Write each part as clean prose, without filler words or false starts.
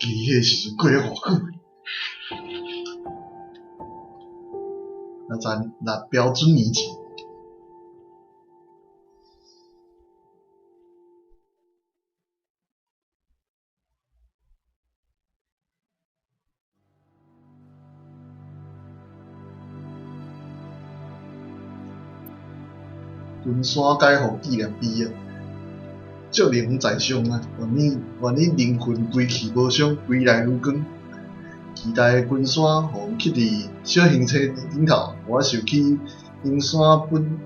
記彼時陣過了偌久？60標準年前。群山解放紀念碑啊，足靈在上啊！願你願你靈魂歸去無傷，歸來如光。期待的群山，予阮刻佇小行星頂頭，予我想起鷹山本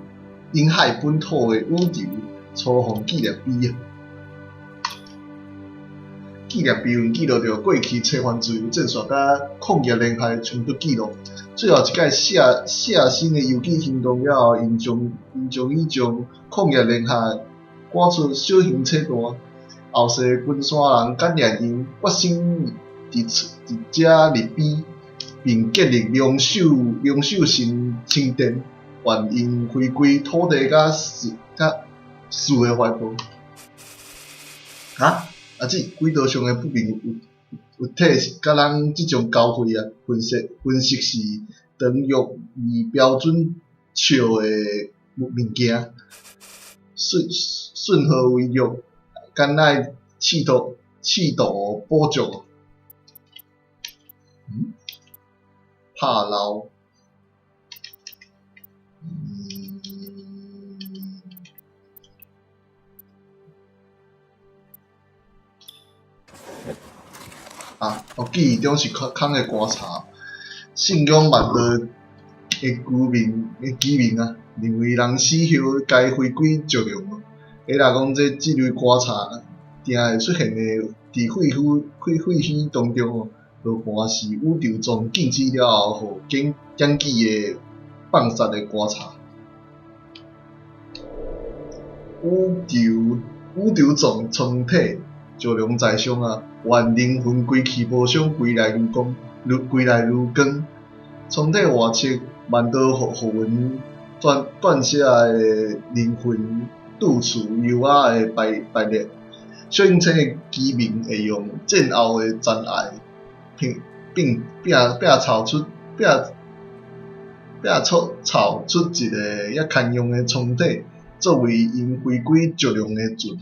鷹海本土的宇宙粗放紀念碑啊！紀念碑文記錄著過去切換自由戰線佮礦業聯合的衝突記錄。最後一擺謝謝新的游擊行動了後，𪜶將𪜶將以將礦業聯合趕出小行星帶。後世的群山人感念𪜶決心佇佇遮立碑，並建立龍首龍首神神殿，願𪜶回歸土地佮樹佮樹的懷抱。啊？阿姊，軌道上的不明物物體佮咱這種交匯啊，分析分析是長約2標準尺的物物件，訊訊號微弱，敢若試圖試圖捕捉。嗯？拍撈。嗯。啊！我記憶中是較空的觀察，信仰萬道的居民的居民啊，認為人死後該回歸石龍哦。會若講這這類觀察，定會出現的佇廢墟廢廢墟當中哦，多半是宇宙裝靜止了後，予檢檢舉的放殺的觀察。宇宙宇宙裝倉體石龍在上啊！願靈魂歸去無傷，歸來如光，如歸來如光。倉體外側萬道符文斷斷寫的靈魂拄處優雅的排排列。小行星的居民會用戰後的殘骸拼並拼拼湊出拼拼湊湊出一個猶堪用的倉體，作為𪜶回歸石龍的船。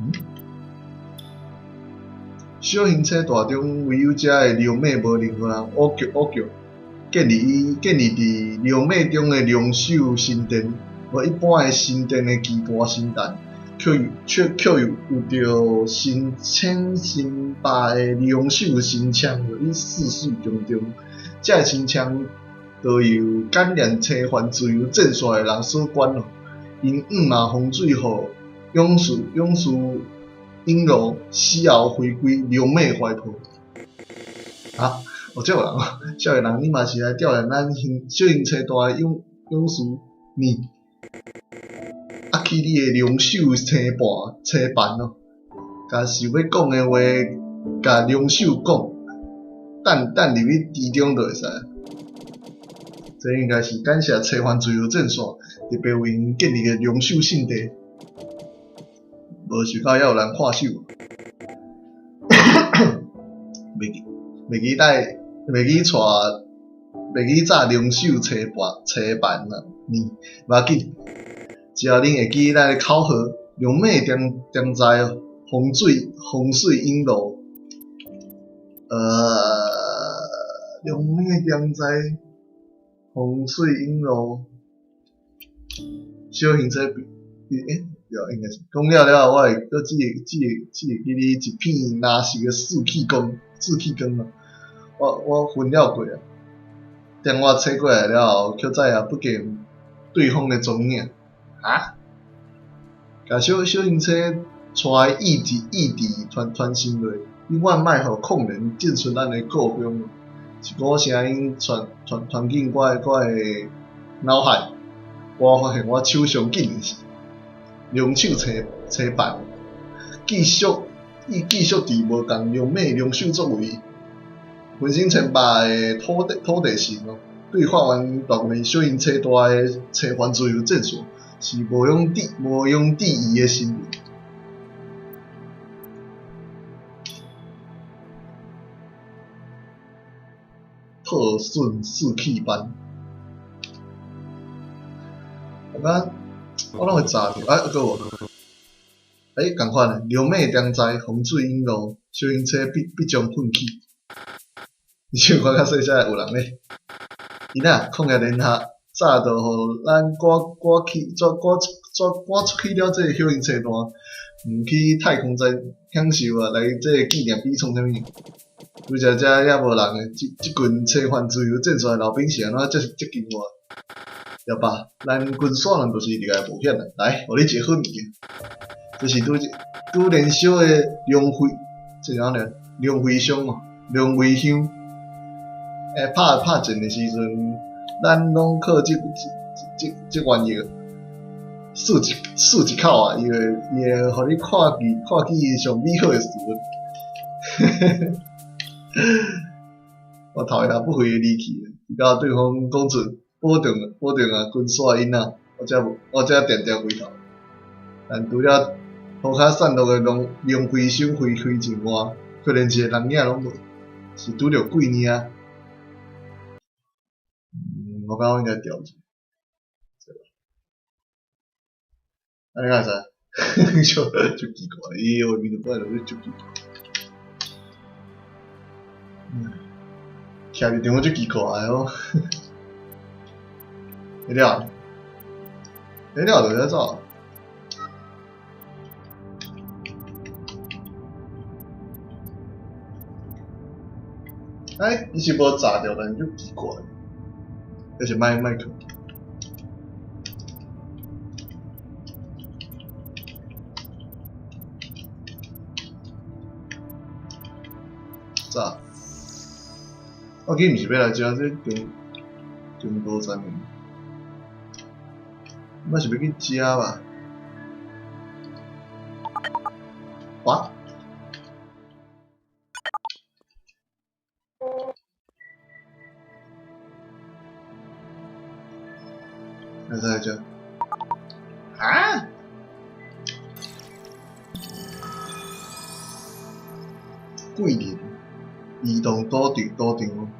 嗯？小行星帶中唯有遮的龍馬無任何人挖掘挖掘，建立伊建立佇龍馬中的龍首神殿，無一般的神殿的期待神壇，卻卻卻又有著神千神百的龍首神像予四四中中，這个神像都由感念切換自由戰線的人所管哦，𪜶五馬風水予勇士勇士引路，死後回歸龍馬懷抱。啊，哦，這有人哦，少年人，你嘛是來吊念咱小行星帶的勇勇士呢？啊，去你的龍首星盤星盤哦，共想欲講的話，共龍首講，等等入去其中就會使。這應該是感謝切換自由戰線，特別為𪜶建立的龍首聖地。無想到猶有人看守，袂記袂記帶，袂記帶，袂記紮龍首星盤星盤啊！呢，無要緊，只要恁會記咱的口號：龍馬定定在哦，風水風水引路。龍馬定在風水引路，小行星欸，對，應該是講了了後，我會閣只會只會只會記你一片藍色的四氣光，四氣光啊！我我分了過啊，電話切過來了後，卻再也不見對方的蹤影。啊？共小小行星帶意志意志傳傳承落，永遠莫予礦人進出咱的故鄉。一股聲音傳傳傳進我的我的腦海，我發現我手上緊的是龍首星星盤，繼續伊繼續佇無仝龍馬龍首作為分身千百的土地土地神哦，對法源大軍小行星帶的切換自由戰線是毋庸置毋庸置疑的神明。破損士氣班。我感覺我攏會炸著，啊，閣有，欸，仝款的，龍馬中災，洪水湧入，小型車必將奮起。你像看較細只有人咧，伊若曠野聯合早就予咱趕趕去，趕趕趕趕出去了，這個小型車單，毋去太空站享受啊，來這個紀念碑創啥物？拄才遮遐無人的，這這群切換自由戰線的老兵是按怎接接近我？對吧？咱軍山人就是入來冒險的，來，予你一個好物件。這是拄拄燃燒的龍飛，這是按怎念？龍飛香哦，龍飛香。欸，拍拍戰的時陣，咱攏靠這這這這玩意試一試一口啊，伊會伊會予你看見看見上美好的事物。我頭也不回的離去，甲對方講出保重保重啊，軍山囡仔，我才我才定定回頭。但除了塗跤散落的龍龍飛香灰灰燼外，卻連一個人影攏無，是拄著鬼爾。嗯，我感覺我應該調一下。按呢敢會使？就足奇怪，伊畫面就擺落去足奇怪。嗯，徛佇中央足奇怪的哦。彼了，彼了就遐走。欸，伊是無炸著，但是足奇怪。這是麥麥克。炸！我記毋是欲來遮，這中中途站，我是欲去遮吧？哇！來來遮。啊！桂林移動賭場賭場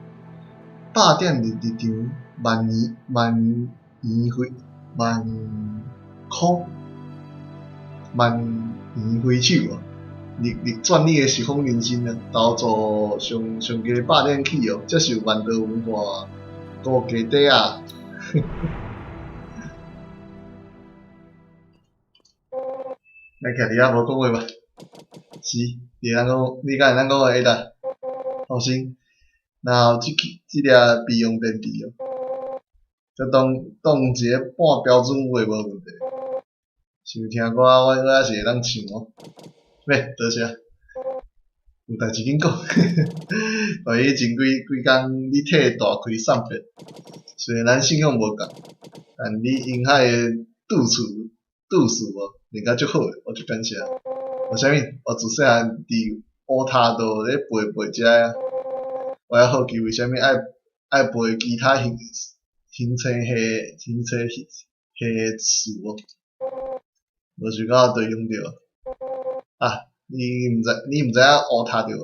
，8點入入場，萬元萬元揮萬箍萬元揮手啊！逆逆轉你的時空人生啊！投注上上低100點起哦，接受萬多文化高價底啊！來徛佇遐無講話吧？是，你會當講，你敢會當講話會啦？放心，然後這這粒備用電池哦，這當當一個半標準話無問題。想聽歌，我我猶是會當唱哦。咩？多謝。有代誌緊講。關於前幾幾工你替大開送別，雖然咱信仰無仝，但你英海的拄厝拄事無，練甲足好的，我足感謝。為啥物？我自細漢佇烏塔就咧陪陪遮啊。我猶好奇為啥物愛愛陪其他行行星系行星系的事無？無想到就用著啊！你毋知你毋知影烏塔著無？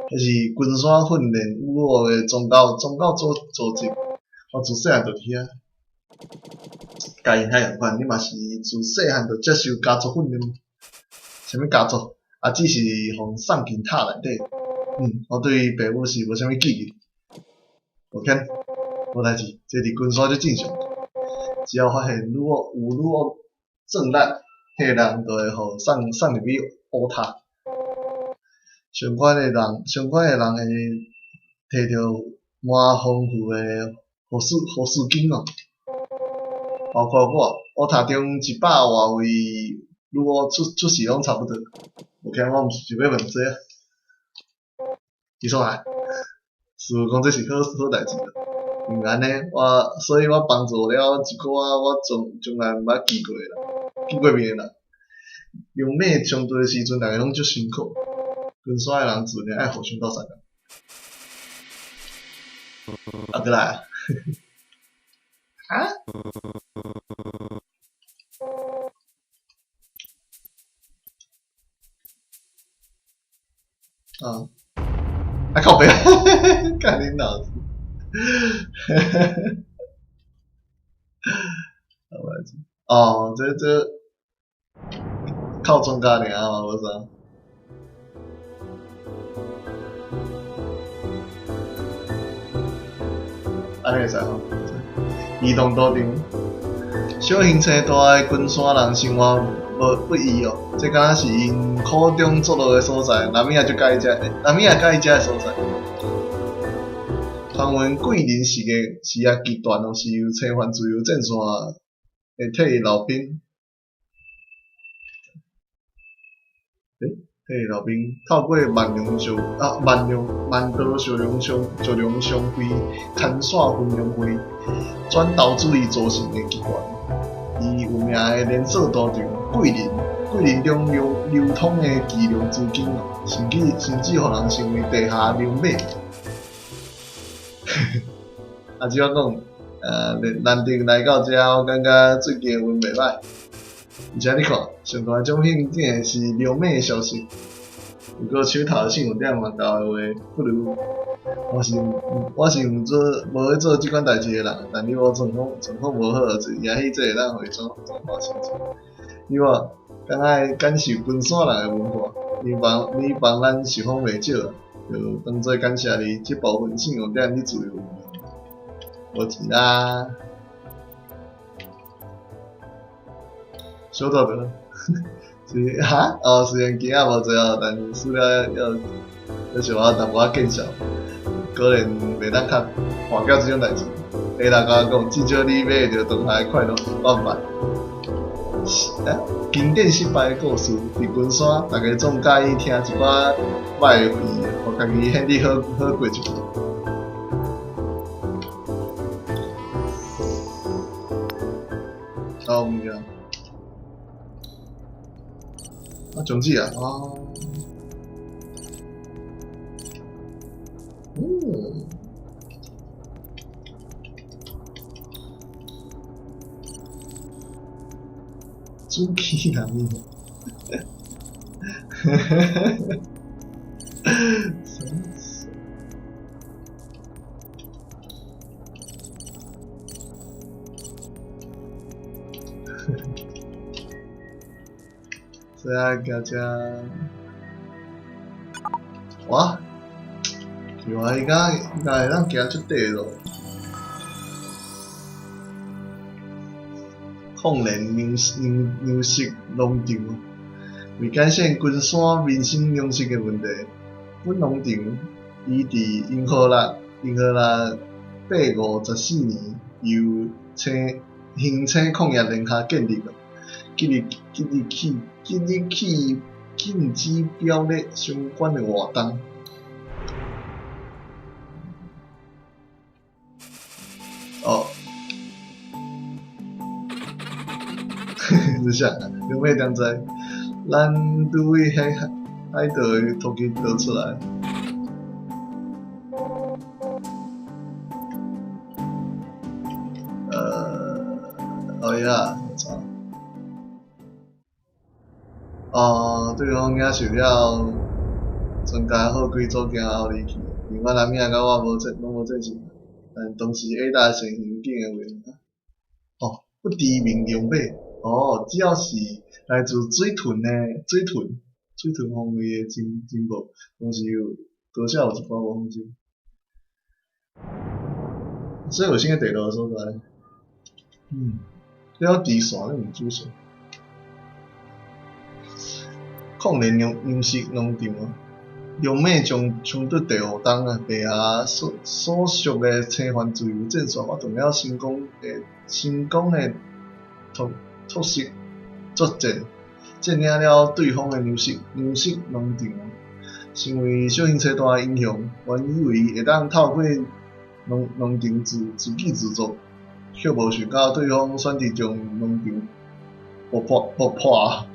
彼是軍山訓練女王的宗教宗教組組織，我自細漢就佇遐。共𪜶遐仝款，你嘛是自細漢就接受家族訓練無？啥物家族？啊，只是予送進塔內底。嗯，我對爸母是無啥物記憶。無譴，無代誌，這佇軍山足正常。只要發現女王有女王壯力，彼個人就會予送送入去烏塔。相關的人，相關的人會提著滿豐富的護士護士金哦，包括我，烏塔中100外位女王出出世攏差不多。無譴，我毋是想欲問這啊。伊說啊，師傅講這是好好代誌，因為按呢，我所以我幫助了一寡我從從來毋捌見過的人，見過面的人。用馬衝突的時陣，逐家攏足辛苦。軍山的人自然愛互相鬥相共。啊，閣來啊！啊？啊！啊靠北！幹你老師！哦，這這靠專家爾嘛，無啥。按呢會使吼，移動賭場，小型青大的龜山人生活無不易哦。這敢若是𪜶口中作樂的所在，男物仔足佮意這，男物仔佮意這个所在。傳聞桂林市的市仔集團哦，是由青番自由陣線的退役老兵。退役老兵透過萬隆石啊萬隆萬道石龍商石龍商會牽線分龍會轉投資而組成的集團。伊有名的連鎖賭場桂林，桂林中流流通的巨量資金哦，甚至甚至予人稱為地下流馬。啊，這怎講？難得來到遮，我感覺最近運袂䆀。而且你看，上大獎品竟然是流馬的消息。如果手頭信有點蠻夠的話，不如我是我是毋做無咧做這款代誌的人，但你我狀況狀況無好，就也許這會當予伊轉轉化心情。你我敢愛感受龜山人的文化，你幫你幫咱受訪袂少，就當做感謝你這部分信用點你自由運用，無錢啦。小道的，是哈？哦，雖然金額無濟哦，但是資料要要小可淡薄仔見笑，可能袂當較破掉這種代誌。下來共我講，至少你買著當下的快樂，我毋捌。欸，經典失敗的故事，佇龜山，大家總佮意聽一寡歹的回憶，予家己顯得好好過一寡。哦，物件。啊，種子啊，哦，嗯，主起人物，哈哈哈哈哈。这爱加遮，哇！有啊，伊敢伊敢會當行出底咯。控連糧糧糧食農場，為改善龜山民生糧食的問題，本農場伊佇永和六永和六八54年由青興青礦業聯合建立的，即日即日起即日起禁止表列相關的活動。哦，是啥？有咩當知？咱拄位海海盗的突擊逃出來。哦呀，哦，對方領受了，全家好幾組行後離去，另外男仔佮我無這攏無這錢，但當時下達成刑警的話，哦，不知名龍馬，哦，只要是來自水豚的水豚，水豚方位的情情報，當時有多少有一寡無放心。所以有啥個地圖所在？嗯，這要直線，這毋主線。控連糧糧食農場啊，龍馬將衝突地湖東啊，地下所所屬的青番自由陣線發動了成功的成功的突突襲作戰，佔領了對方的糧食糧食農場，成為小型車大的英雄。原以為會當透過農農場自自給自足，卻無想到對方選擇將農場爆破爆破。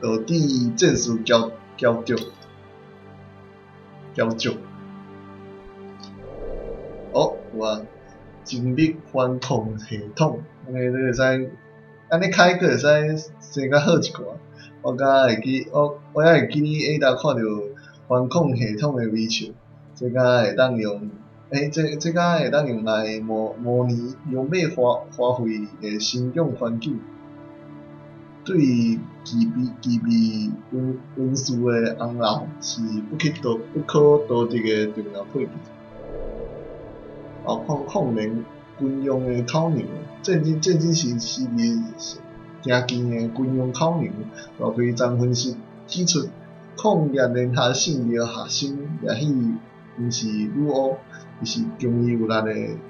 導致戰事膠膠著，膠著。哦，有啊，精密反控系統，按呢你會使，按呢開閣會使生較好一寡。我敢會記，我我猶會記你下晝看著反控系統的微笑，這敢會當用這敢會當用來模擬龍尾花卉的生長環境，對具備溫室的紅樓是不可多得的重要配件。哦，礦連軍用的口糧，戰爭時期常見的軍用口糧，大開層分析指出，礦業聯合勝利學生也許毋是女巫，伊是強而有力的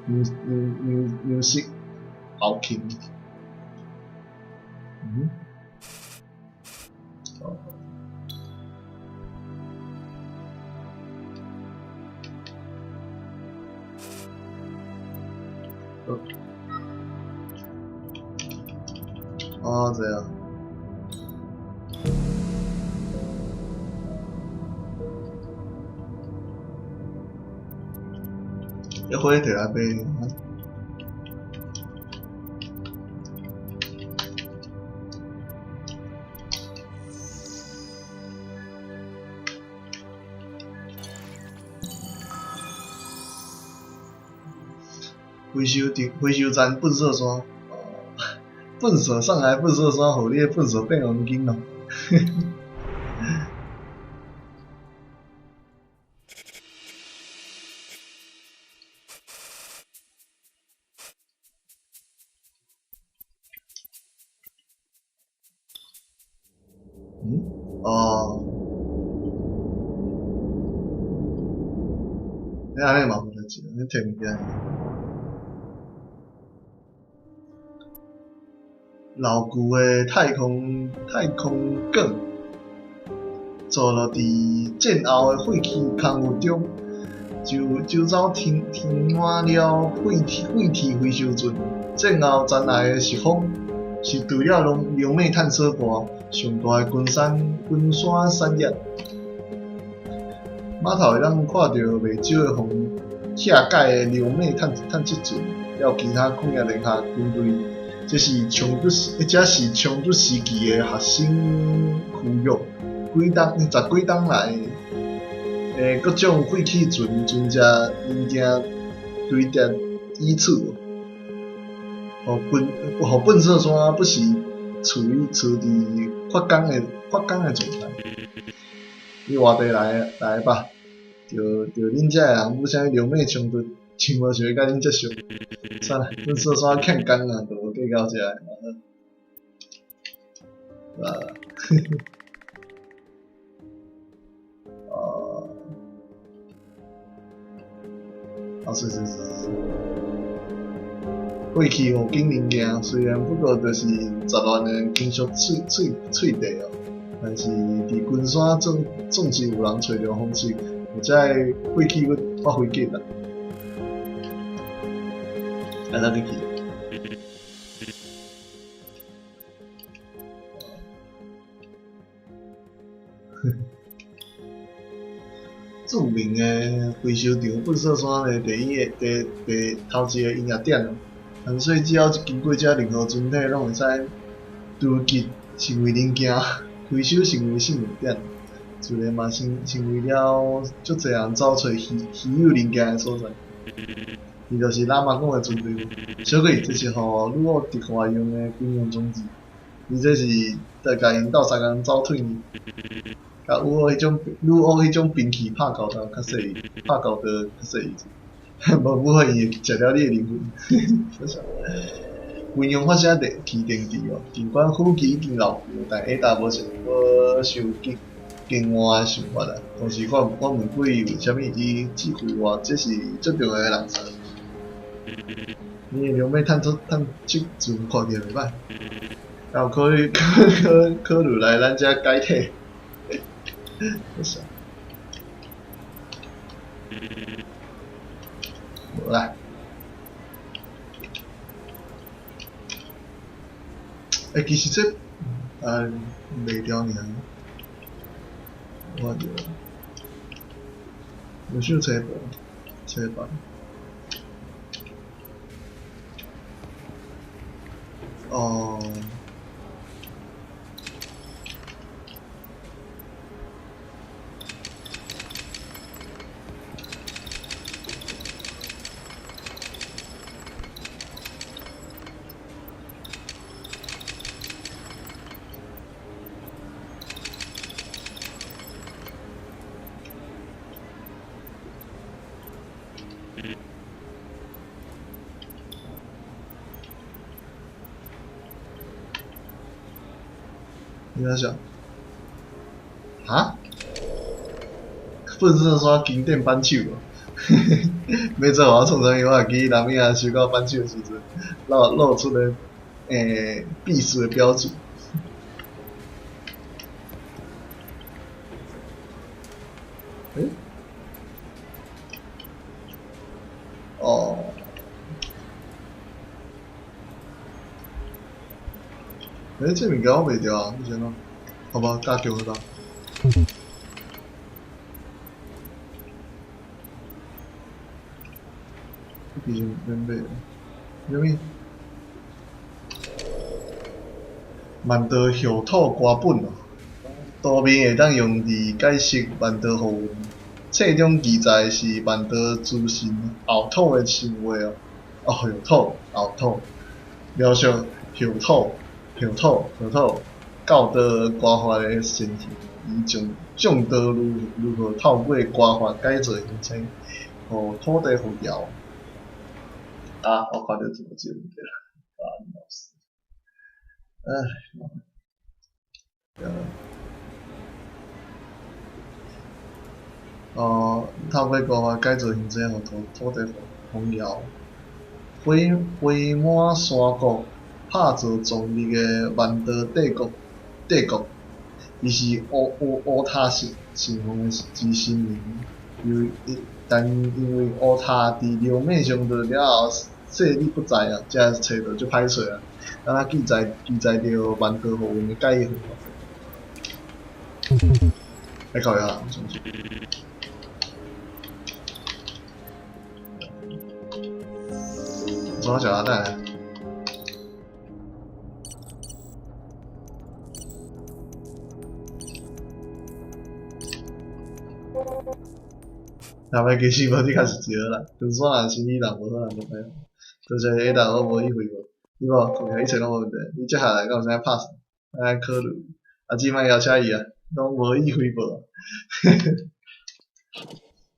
糧食後勤。嗯？哦，這樣。一火摕來買。回收站，回收站垃圾山，哦，垃圾送來垃圾山，予你的垃圾變黃金咯。嗯？哦。你按呢嘛無代誌，你提物件。老舊的太空館，坐落佇戰後的廢棄空域中，周遭填滿了廢棄回收船。戰後殘骸的釋放，是除了龍尾探索外，上大的軍山產業。碼頭會當看著袂少的予拆解的龍尾探測船，還有其他礦業聯合軍隊。這是衝突時期的學生區域，十幾冬來，各種廢棄船船隻零件堆疊於此，予垃圾山不時處於缺工的狀態。你活地來吧，著恁遮的人有啥物龍尾衝突，真無想欲共恁接觸。算啦，垃圾山欠工啊，就無計較這个。啊，哦，啊是是是是，废弃五金零件雖然不過就是雜亂的金屬碎塊哦，但是佇軍山總是有人揣著方式，予這个廢棄物發揮價值。來，咱去。著名的回收場垃圾山的第一個第頭一个營業點哦。所以只要經過這任何船體，攏會使突擊成為零件，回收成為新物點，自然嘛成為了足濟人走揣稀有零件的所在。伊就是喇嘛講的船隊。小鬼，這是予女巫特化用的軍用裝置。伊這是在共𪜶鬥相共走退呢。共女巫彼種兵器拍交道較細，拍交道較細致。無無可能會食了你的靈魂。軍用發射電器電池哦，儘管武器已經老舊，但下達無想更換的想法啦。同時我問過伊為啥物伊指揮我，這是足重要的人才。你的龍尾探測船看起來袂歹，有考慮來咱遮解體。無啦。其實這袂牢爾，我著無想揣揣板。哦。你看啥？哈？粪扫山经典扳手哦，欲做予我创啥物？我会记南亚收到扳手的时阵，露出了必死的表情。欸？哦。欸，这物件我袂著啊，你是按怎？好吧，加强了吧。其实免买，啥物？万道后土歌本哦，图面会当用伫解释万道符文。册中记载是万道诸神后土的神话哦。哦，后土，后土，描述后土、后土、后土教导歌法的神形，伊将众道如何透过歌法改造形体，予土地富饶。啊！我看著这个这个问题啦，啊，老师，唉，哦，透过歌法改造形体，予土地丰饶。飞飞满山谷，拍造壮丽的万道帝国。帝国，伊是乌乌塔信奉的之神明，但因为乌塔伫龙马上落了后，势力不在啊，这册就足歹找啊。敢若记载著万道符文的解法。来搞下，是毋是？怎食啊？等下。若欲其实无你较实际好啦，长山人生理人无可能都歹，多谢下昼我无去回报，你无看起来一切拢无问题，你接下来敢有啥拍算？爱考虑，啊，这摆邀请伊啊，拢无意回报。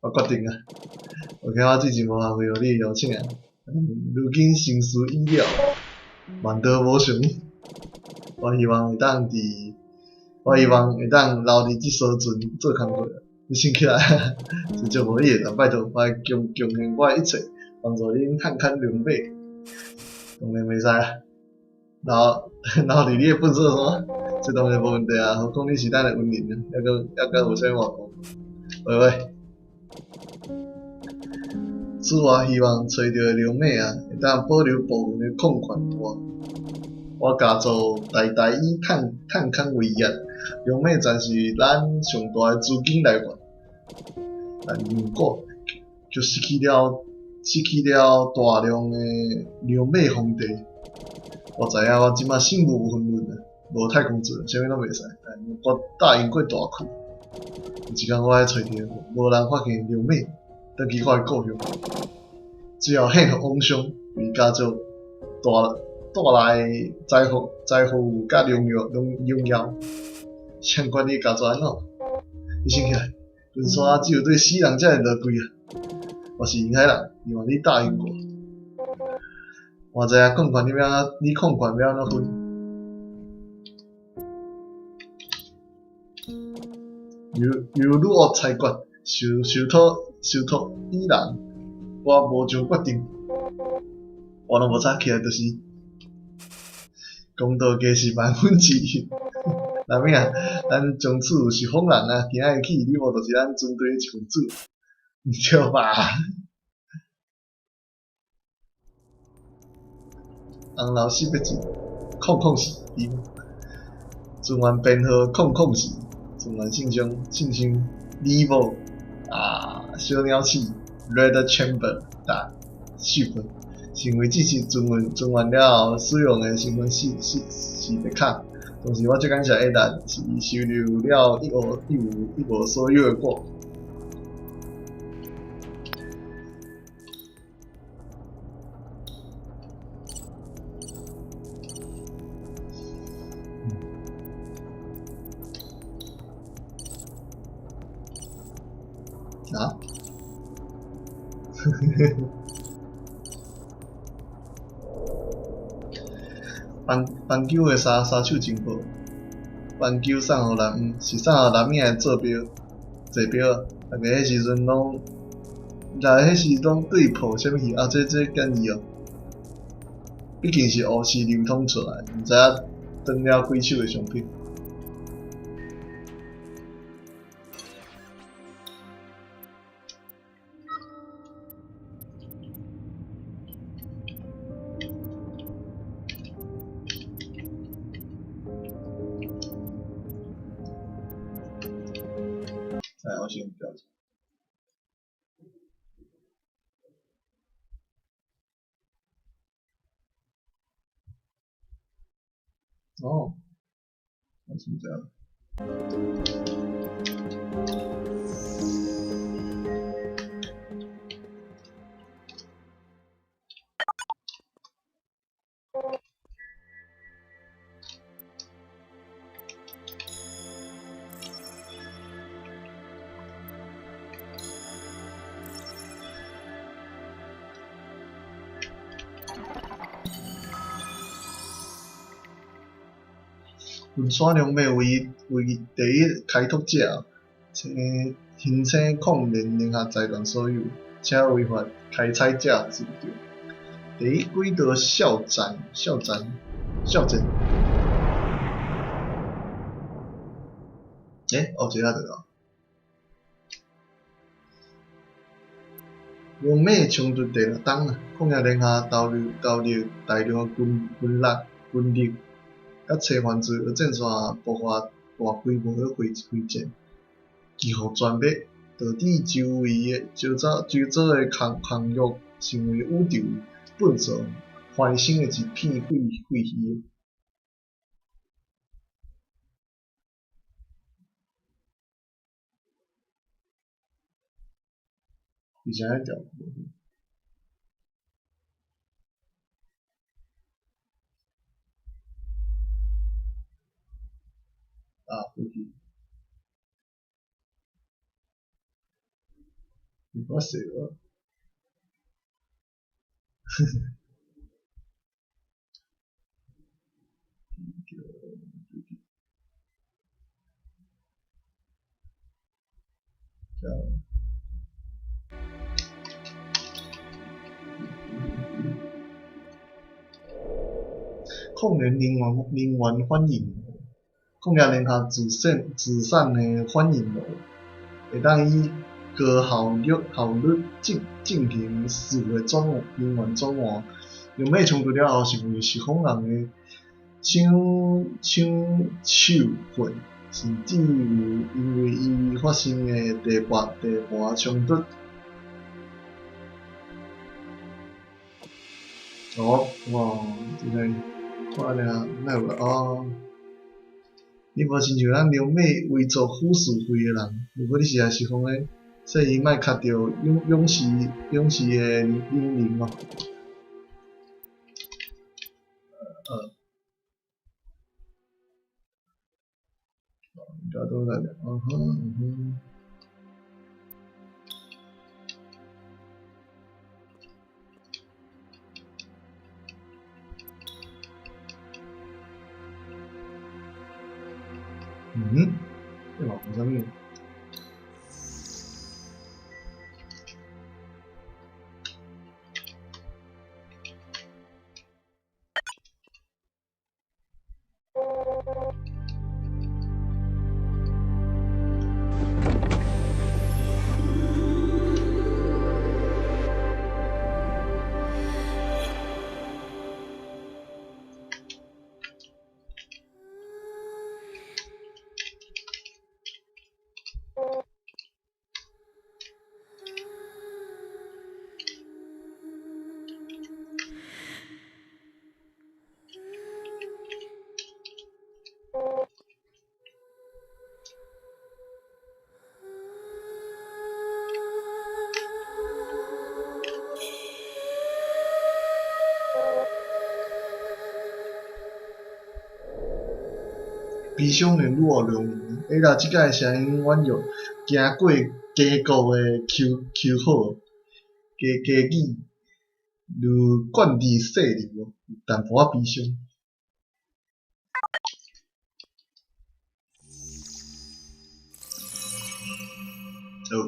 我决定啊，OK，我之前无法回复你的邀请啊，如今成事已了，万道无常。我希望会当留伫这艘船做工课。你先起来，是足无意的，但拜托，我会贡献我的一切，帮助恁探勘龙马，当然袂使啊。留伫你的粪扫山，这当然无问题啊。何况你是咱的恩人啊，犹阁有啥物话讲？喂喂，此外希望揣著的龙马啊，会当保留部分的矿权。我家族代代以探勘为业，龙马暂是咱上大的资金来源。但如果却失去了大量的龙马封地，我知影我这摆身无分文啊，无太空船，啥物拢袂使。但我答应过大库，有一工我爱揣著无人发现龙马，转去我的故乡，最后献予王上，为家族带来财富佮荣耀。谁管你家族按怎？你醒起来，军山只有对死人才会落跪啊！我是银海人，希望你答应我。我知影控权你欲按怎，你控权欲按怎分？由女王裁决，受托伊人，我无将决定，我拢无早起来就是公道价是1/100。啥物啊？咱从此是疯人啊！今仔日起，你无就是咱军队的一份子，毋对吧？红楼400000四，船员编号004，船员信箱信箱李某啊，小鸟鼠 Red Chamber 打 ship，成为这次船员了后使用的身份识别卡。同时，我最感谢的人是伊收留了一无所有的我。啊？棒球的杀手真好，斑鳩送予男，是送予男婴做標，坐標。逐家彼時陣攏，來彼時攏對抱啥物去？啊，這建議哦，畢竟是烏市流通出來，毋知影轉了幾手的商品。來，我先調。哦，我是這樣。文山龙馬為第一開拓者，聲稱礦聯聯合財團所有，請違法開採者自重。第一軌道哨站，哨站，哨站。欸，哦，這下對了。龍馬衝突第六冬啊，曠野聯合投入大量軍力，佮找犯罪的戰線爆發大規模的會戰，幾乎全滅，導致周圍的周遭周遭的空域成為宇宙糞掃翻身的一片廢墟。而且調。啊，回去。你我死了。抗聯能源反應爐，曠野聯合自產的反應爐，會當以高效率進行四個能源轉換。龍馬衝突了後，成為拾荒人的搶手貨，甚至有因為伊發生的地盤衝突。哦，哇，真的，我按呢哪有哦？你無親像咱龍馬遺族撫恤費的人，如果你是來拾荒的，所以莫卡著勇士的英靈哦。應該都來了，嗯哼嗯哼。嗯，這嘛有啥物？悲傷的女王，欸啦，這擺的聲音婉約，行過堅固的丘壑，低語，如貫徹細流，有淡薄仔悲傷。好。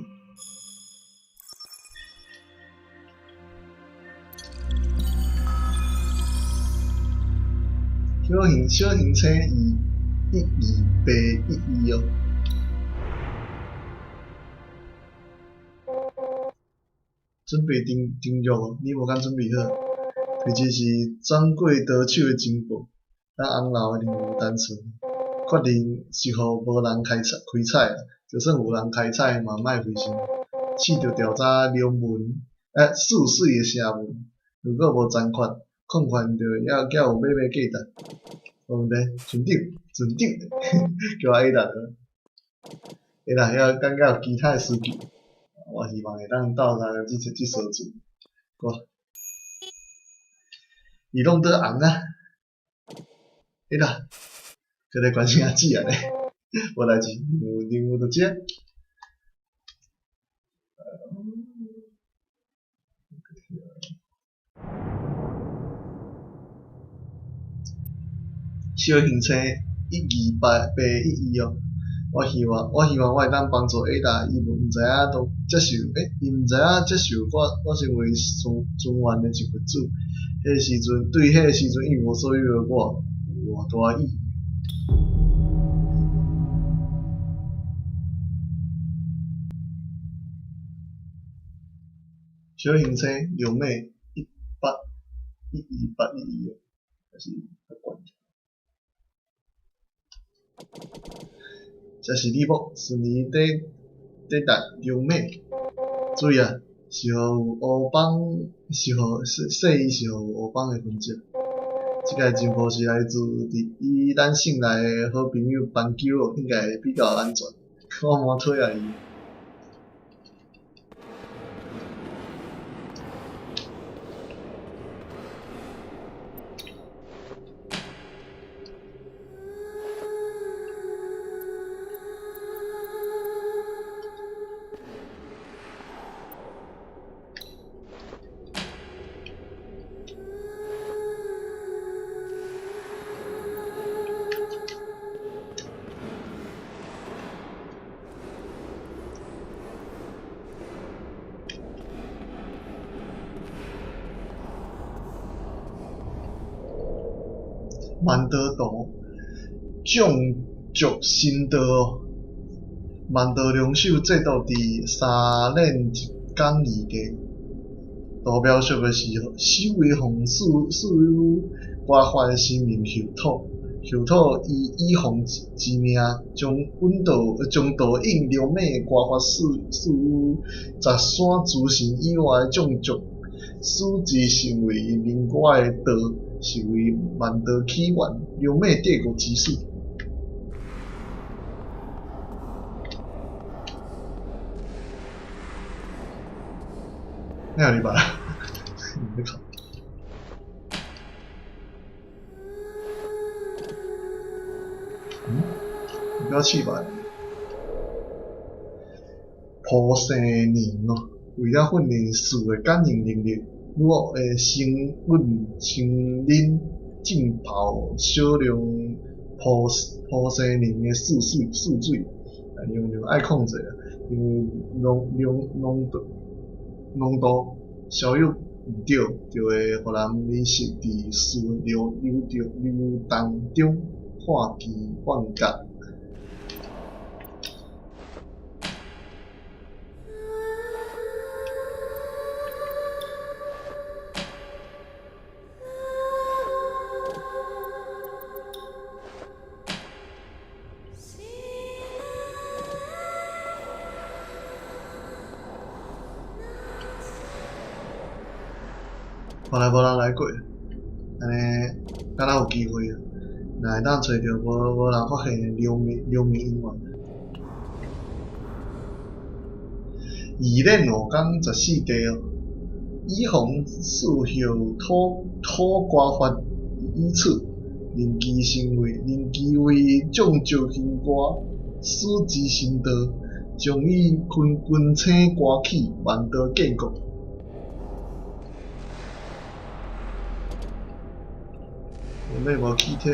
小行小行星2 12811哦。准备登登录哦，你无敢准备好？推这是转过刀手的情报，咱红楼的任务单纯，确认是予无人开采开采，就算有人开采嘛，莫费心。试著调查龙纹，泗水的声纹，如果无残缺，矿权就犹阁有买卖价值。无问题，船长，船长，叫我 A 达。会啦，遐感觉有其他的需求，我希望会当斗相共这这相助。我，伊拢倒红啊，会啦，阁来关心阿姊啊咧，无代志，任务任务就这。小行星12811哦，我希望我会当帮助 A 达，伊毋知影都接受，伊毋知影接受我，我成为庄园的一份子。彼个时阵，对彼个时阵一无所有的我，有偌大意义？小行星龙尾1812811哦，还是较悬。这是李博，是年底底达龙尾。注意啊，是予有乌帮，是予细细伊是予有乌帮的痕迹。这个情报是来自伫伊咱信赖的好朋友斑鸠，应该会比较安全。我蛮讨厌伊。万道图，种族神道哦，万道龙首制作伫三链一工艺家。图描述的是守卫奉赐予官法的神明后土，后土以以凤之名，将引导将导引龙马的官法赐予十山诸神以外的种族，使之成为民歌的道。是为万道起源，龙马帝国之始。哪有礼拜？你别哭。嗯？你不要气吧？普生年哦，为了训练树的感应能力。女巫会先稳先啉浸泡少量普普生宁的泗水泗水，但用量爱控制啊，因为浓浓浓度浓度稍有毋对，就会予人迷失伫树流流流流动中，看见幻觉。从来无人来过，按呢敢若有机会啊！若会当揣著无无人发现的流民流民音乐。二链五工十四地哦，以防四后土土瓜法以此，认其成为认其为众石兴歌，使之成道，将以群群星歌起，万道建国。有咩无气体？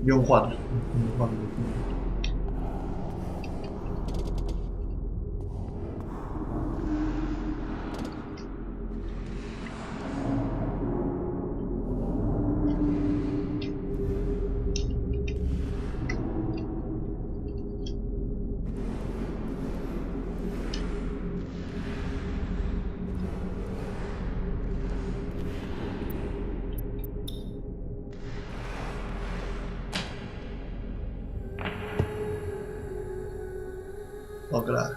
量法，量法。哦，过来。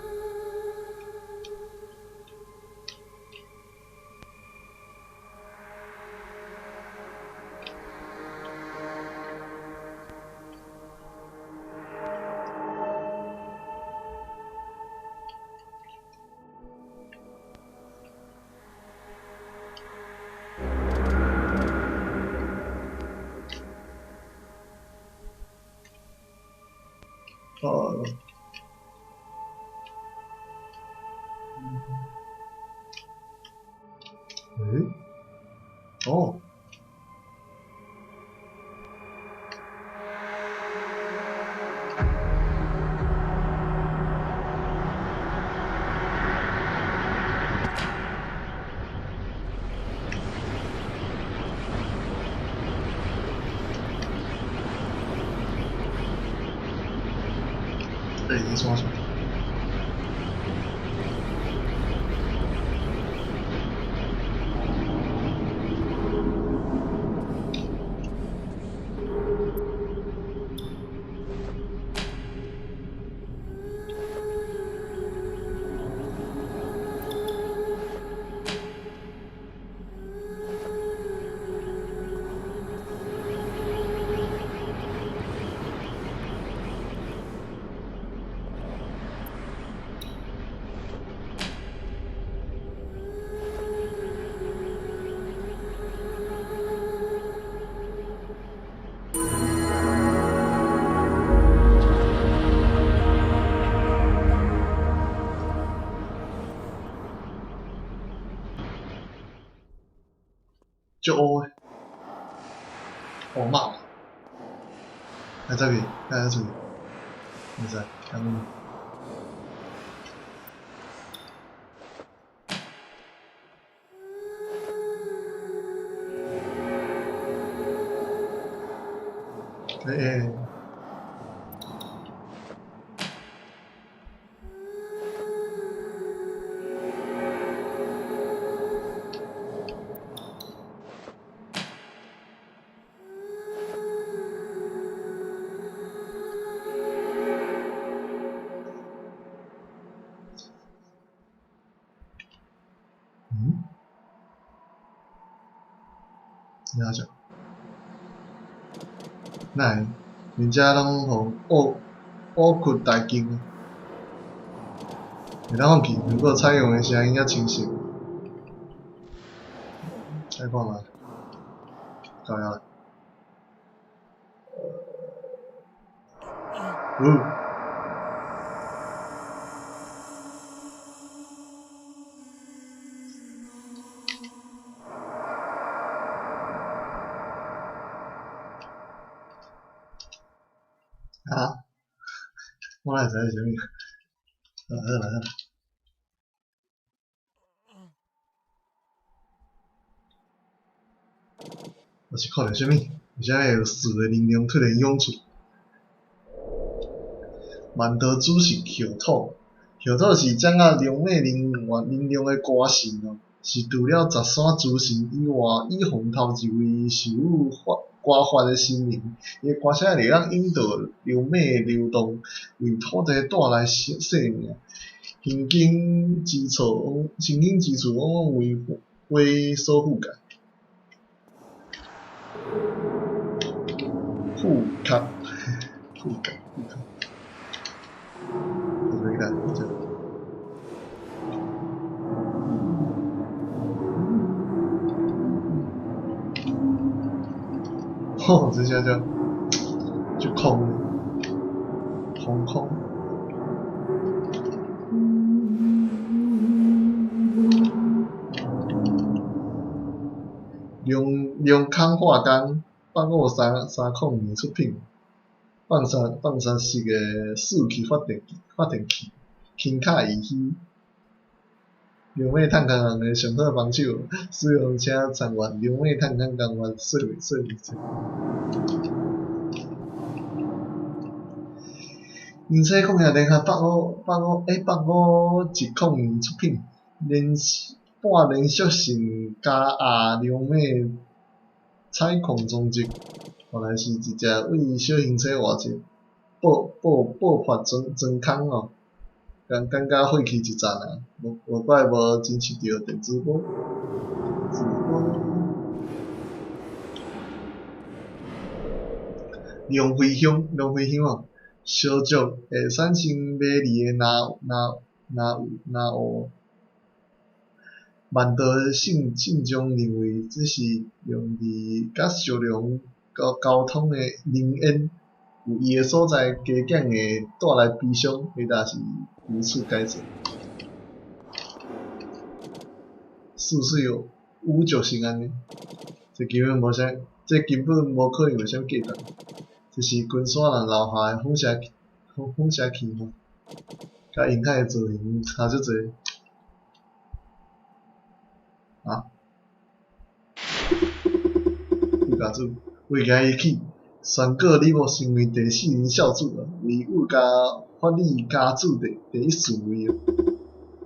哦。欸？哦。欸，你创啥？足乌的，乌猫，来这边，来这边，唔知，咁。欸欸。嗯？你哪讲？哪会？恁遮拢予乌乌窟大经，会当放弃。如果采用的声音较清晰，再看觅，够了。有。啊？我哪会知是啥物？好啦好啦。我是看著啥物？为啥会有四个能量突然涌出？万道主是后土，后土是掌握龙马能源能量的歌神哦，是除了十三诸神以外，以凤头一位授予法歌法的神明。伊的歌声会当引导流马的流动，为土地带来生命。行经之处，行经之处往往为火所覆盖。覆壳，覆盖，覆壳。我来这。吼，这下就就空了，空空。龙龙康化工，八五三三零年出品。放射式的四气发电器，轻卡仪器。龙尾探空人的上好帮手，使用请参阅龙尾探空工法说明册。引车矿业联合8五10年出品，半连续性加压龙尾采矿装置，原来是直接为小型车活车爆发钻空哦，感觉废去一层啊，无怪无真受著电磁波。龙飞香哦，烧灼会产生美丽的蓝雾。万道信众认为这是用伫佮小龙沟通的灵烟，有伊的所在加减会带来悲伤，或者是如此解释。四水五就是按呢，这根本无啥，这根本无可能有啥物价值。这是金山人留下的放射器吼，佮银海的造型差足济。啊！傅家主为今日起，宣告你无成为第四任少主啊，为傅家法理家主第一顺位哦。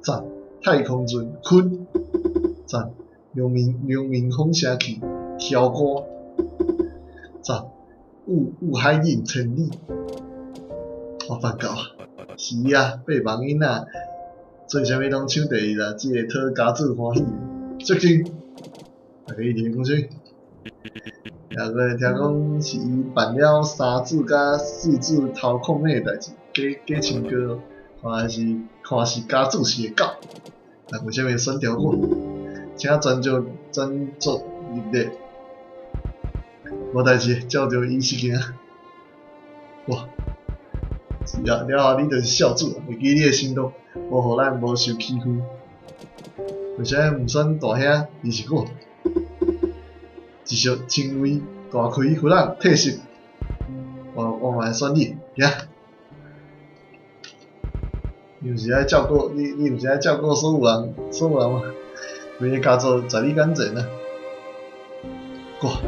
赞！太空船困！赞！良民放射器挑歌！赞！有海印千里！我发觉是啊，八万囡仔做啥物拢抢第一啦，只会讨家主欢喜。最近，大家一直讲啥？听讲是伊办了三子佮四子偷矿的代志，假亲哥，看是家主是会到，但为啥物选调我？请专注入列，无代志，照著伊是行。哇！是啊，了后你就是少主，会记你的行动，无予咱无受欺负。为啥毋选大兄，而是我？一息轻微，大开弗朗退色，我嘛会选你，行。你毋是爱照顾你，你毋是爱照顾所有人，所有人吗？规个家族在你眼前啊！哇！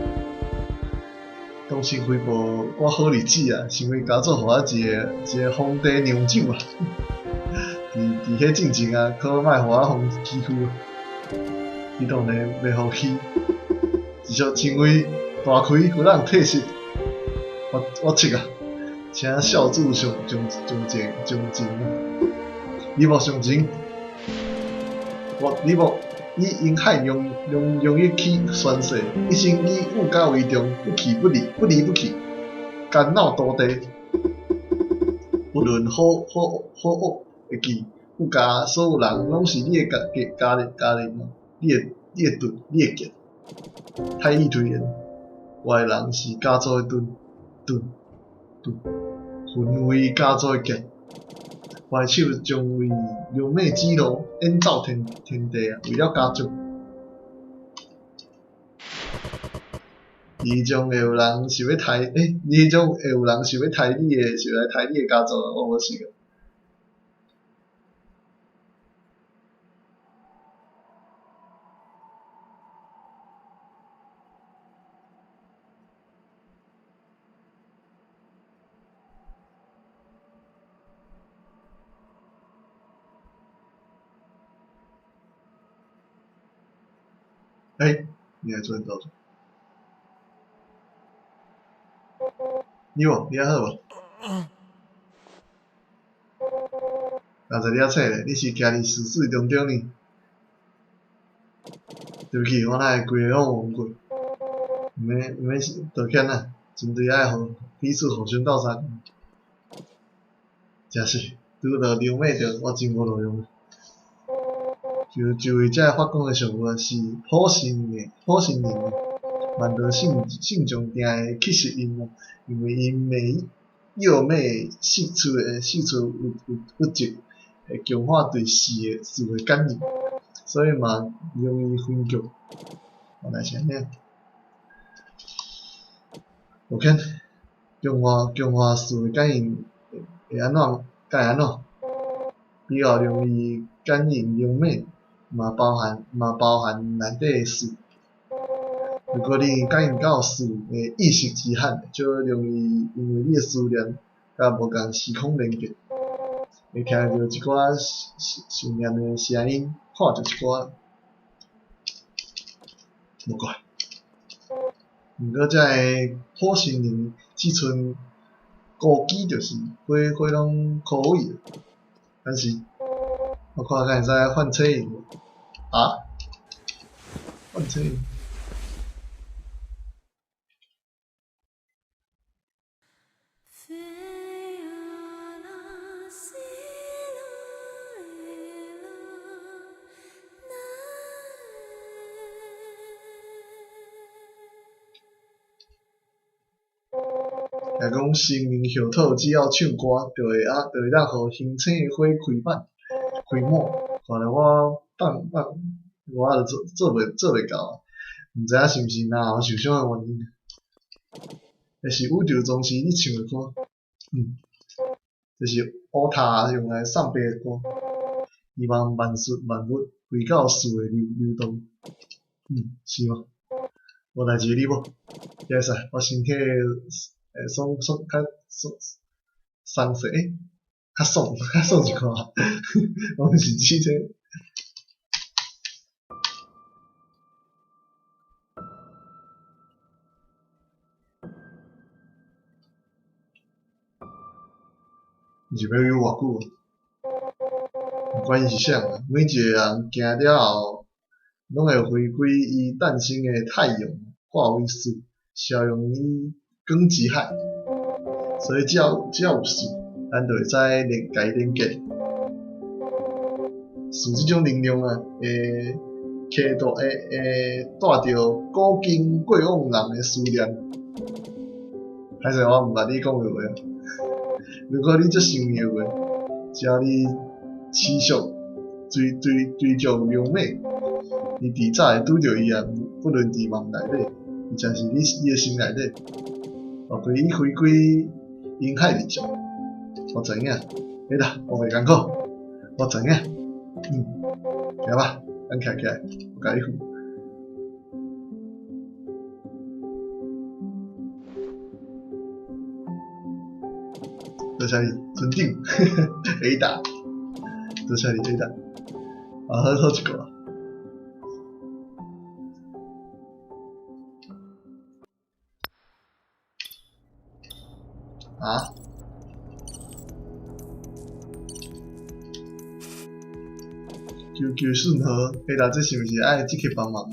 当时回报我好日子啊，是因为家族予我一个皇帝娘舅啊。伫彼进前啊，可莫予我予欺负，伊当然袂服气，一息轻微大开弗朗退色，我笑啊，请少主上前啊，你无上前，你无以英海容易去宣誓，一生以武家为重，不弃不离，不离不弃，干扰多地，不论好恶。会记，傅家所有人拢是你的家人，你的盾，你的剑。太易推言，我的人是家族的盾，魂为家族的剑。我的手将为龙马指路，演奏天地啊！为了家族，伊将会有人想欲刣，你彼种会有人想欲刣你的，想来刣你的家族，我无想。你来做阵倒你无？你还好无？刚才你遐册咧，你是徛伫死水中中呢？对不起，我哪会规个拢忘过？毋免道歉啦，针对爱互彼此互相斗相共。真是，拄著流尾著，我真无路用。就为这个法讲的上有是普信的人，万道信众定会去吸引哦，因为𪜶每药尾释出物质，会强化对死的感应，所以嘛容易分局。原来是按呢。OK，強化強化四的感應會按怎？敢會按怎？比較容易感應靈媒，嘛包含嘛包含內底的四。如果你感應到四的意識之海，就容易因為你的思念佮無仝時空連結，會聽著一寡想念的聲音，看著一寡，無怪。毋過這个火神靈這陣孤機就是火火攏枯萎，但是我看敢會使換車用無？啊？換車用？若講生命後土只要唱歌，就會啊，就會當予星星的火開滿、開滿。看來我放放，我就做做袂做袂到啊！毋知影是毋是嚨喉受傷的原因。這是宇宙宗師咧唱的歌，這是烏塔用來送白的歌。希望萬事萬物歸到四的流流動，是嗎？無代誌你無？會使，我身體會爽爽較爽鬆勢，較爽較爽一寡。我毋是指這個。毋是欲有偌久啊？毋管伊是啥啊，每一个人行了後，攏會回歸伊誕生的太陽，化為四，消融於光之海。所以只要只要有四，咱就會使連共伊連結。四這種能量啊，會攜帶會會帶著古今過往人的思念。歹勢，我毋捌你講的話。如果你足想伊的話，只要你持續追追追逐良美，你遲早會拄著伊啊！不論佇夢內底，或者是你你的心內底，包括伊回歸雲海裡上，我知影，好啦，我袂艱苦，我知影，行吧，咱徛起來，我共你扶。多謝你，村長，Ada，多謝你 Ada，啊，好好一個。啊？求求訊號，Ada，這是毋是愛即刻幫忙？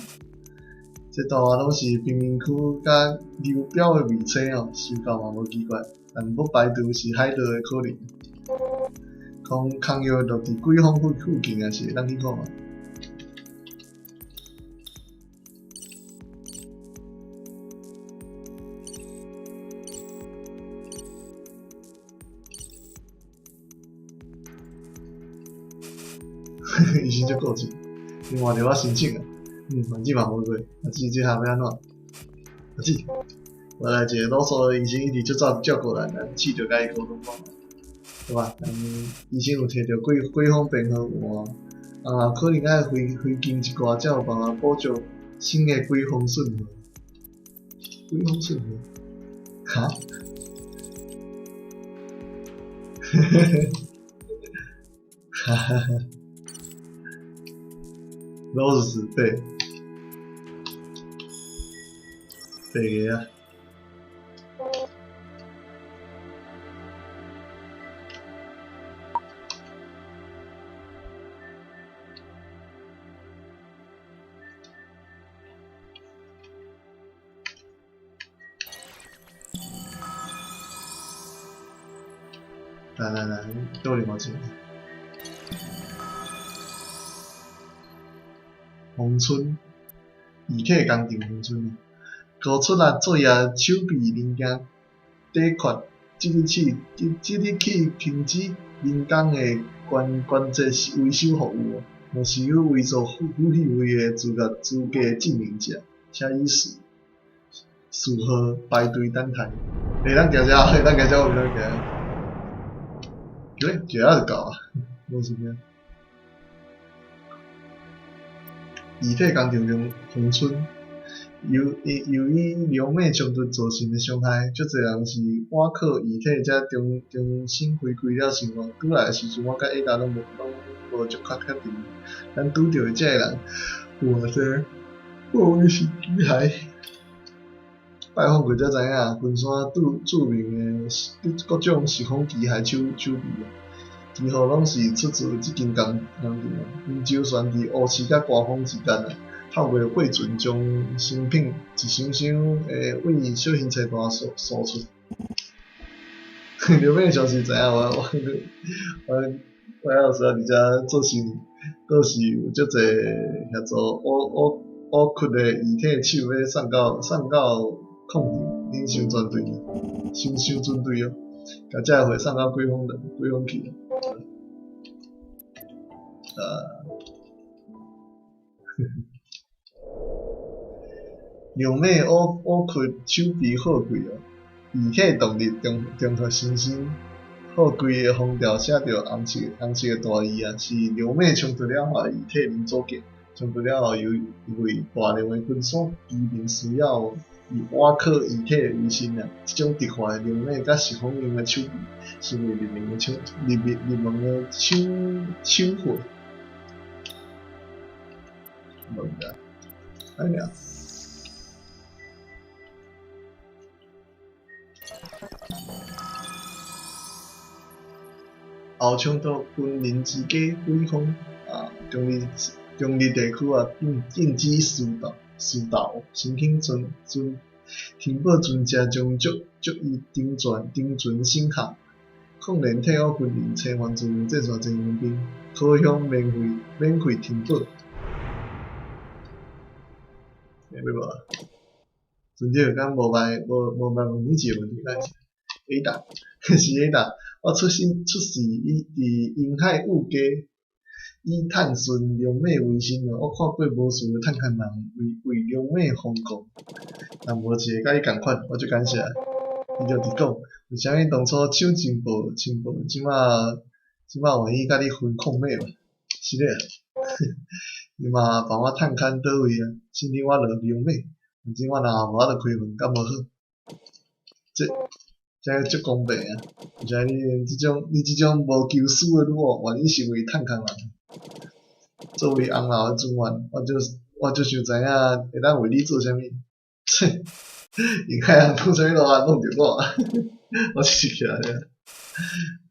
這大話攏是貧民區佮流標的味青哦，收到嘛無奇怪，但欲排除是海盜的可能。空空藥落佇鬼峰附附近也是會當去看覓。醫生足固執，伊換著我申請啊，反正嘛無過，阿姊這下欲按怎？阿姊，我來一个魯索的醫生一直足早照顧咱，咱試著共伊溝通看覓，對吧？醫生有提著幾幾方編號有啊，可能愛費費勁一寡，才有辦法補足新的鬼風訊號。鬼風訊號？哈？哈哈哈！老是對，對個啊！來來來，倒另外一个。宏村，義體工程宏村，高出力作業手臂零件短缺，即日起即日起停止人工的關關節維修服務。若是有偽造撫撫養費的資格資格證明者，請以序序號排隊等待。會當行遮，會當行遮，我毋當行。對，行就到啊，無啥物。義體工廠中恆春，由於龍馬衝突造成的傷害，足濟人是倚靠義體才重新回歸了生活。拄來的時陣，我佮 Ada 攏無足較確定。咱拄著的這个人有偌濟，有的是機械。拜訪過才知影，昆山著名的各種時空機械手臂，幾乎攏是出自這間工廠。𪜶周旋佇烏市佮寒風之間，透過貨船將商品一箱箱的往小型車站輸出。劉美上是知影我有時佇遮做生意，倒是有足濟協助烏窟的遺體手欲送到礦場，恁傷全對，傷尊對哦，共這個貨送到鬼峰去。啊，龍馬烏窟手臂好貴哦，遺體動力中和新生好貴的封條寫著紅色的大字啊，是龍馬衝突了後遺體零組件，衝突了後由因為大量的昆山居民需要以倚靠遺體為生啊，這種特化的龍馬佮時風用的手臂，成為入門的手貨。無知，哎呀！後衝突軍人之家鬼峰啊，中壢地區啊，禁止私投，申請停保船隻將足伊登船審核。抗聯退伍軍人切換自由戰線精英兵，可享免費停保。欸，欲無啊？船長敢無歹問你一個問題，敢是 Ada，是 Ada。我出世佇沿海霧家，以探尋龍馬為生。我看過無數个探勘人為龍馬瘋狂，但無一个佮伊仝款，我足感謝。伊就直講，為啥物當初搶情報，這馬願意佮你分礦馬無？是咧，伊嘛幫我探勘佗位啊，信任我落龍馬，反正我若無法度開門，敢無好？這足公平啊！為啥你這種無求思的女某，願意成為探勘人？作為紅樓的船員，我足想知影會當為你做啥物。切，沿海人講啥物路啊，攏著我，我只是徛咧，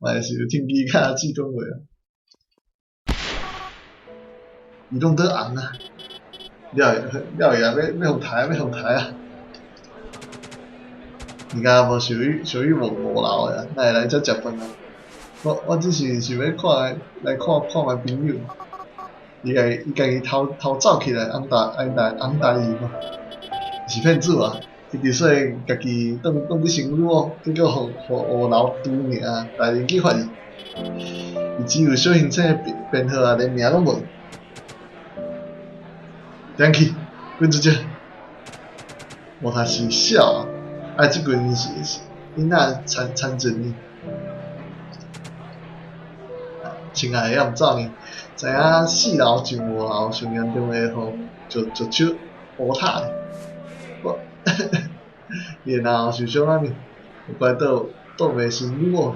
嘛會是有聽伊佮阿姊講話啊。伊攏倒紅啊！了了伊啊，欲予刣，欲予刣啊！伊敢無屬於五樓的啊，哪會來遮食飯啊？我只是想欲看來看看覓朋友，伊家己偷走起來，紅大伊嘛，是騙子啊！伊直說家己當你成女某，結果予五樓除名，大人去發現，伊只有小型車編號啊，連名攏無。點去，滾出去！我還是痟啊！啊，這群是囡仔參政呢。啊，親愛的，猶毋走呢？知影四樓上五樓上嚴重的予石手烏塔呢？我，伊然後受傷啊呢？有怪倒袂成女某，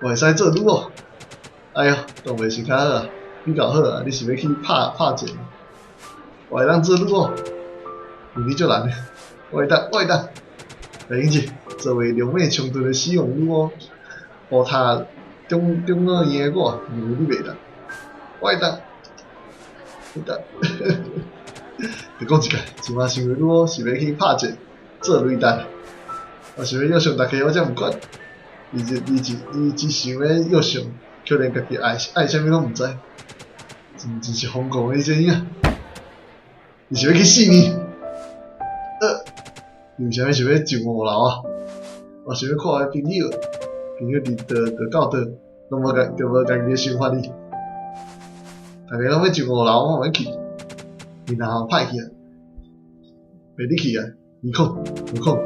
我會使做女某。哎喲，當袂是較好啊，比較好啊！你是欲去拍戰？我會當做女某，因為你足難的，我會當，我會當。來英姐，作為龍馬衝突的使用女某，烏塔中老院的我，認為你袂當，我會當，會當。就講一擺，這馬身為女某是欲去拍戰，做擂台。我想欲約上大家，我才毋管。你只想欲約上，卻連家己愛啥物攏毋知，真是瘋狂的你這囡仔。你是欲去死呢？你為啥物想欲上五樓啊？我想欲看我的朋友，朋友佇佗到佗，攏無家己的想法呢。逐家攏欲上五樓，我嘛欲去。然後歹去啊，袂得去啊，二空，二空，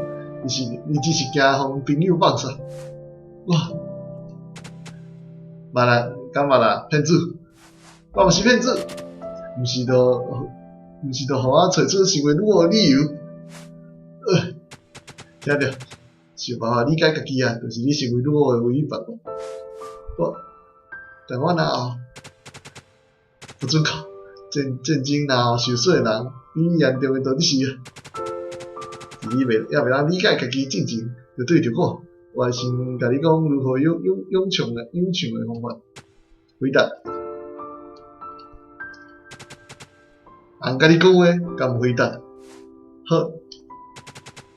伊是伊只是驚予朋友放煞。哇！捌啦，敢捌啦？騙子！我毋是騙子，毋是就予我揣出成為女王的理由。聽著，想辦法理解家己啊，就是你成為女王的唯一辦法。我，但我若後不準確，戰爭若後受損的人，比嚴重的到底是？你袂猶袂當理解家己進前，就對著我，我會先共你講如何用唱的方法。回答。翁共你講話，敢回答？好，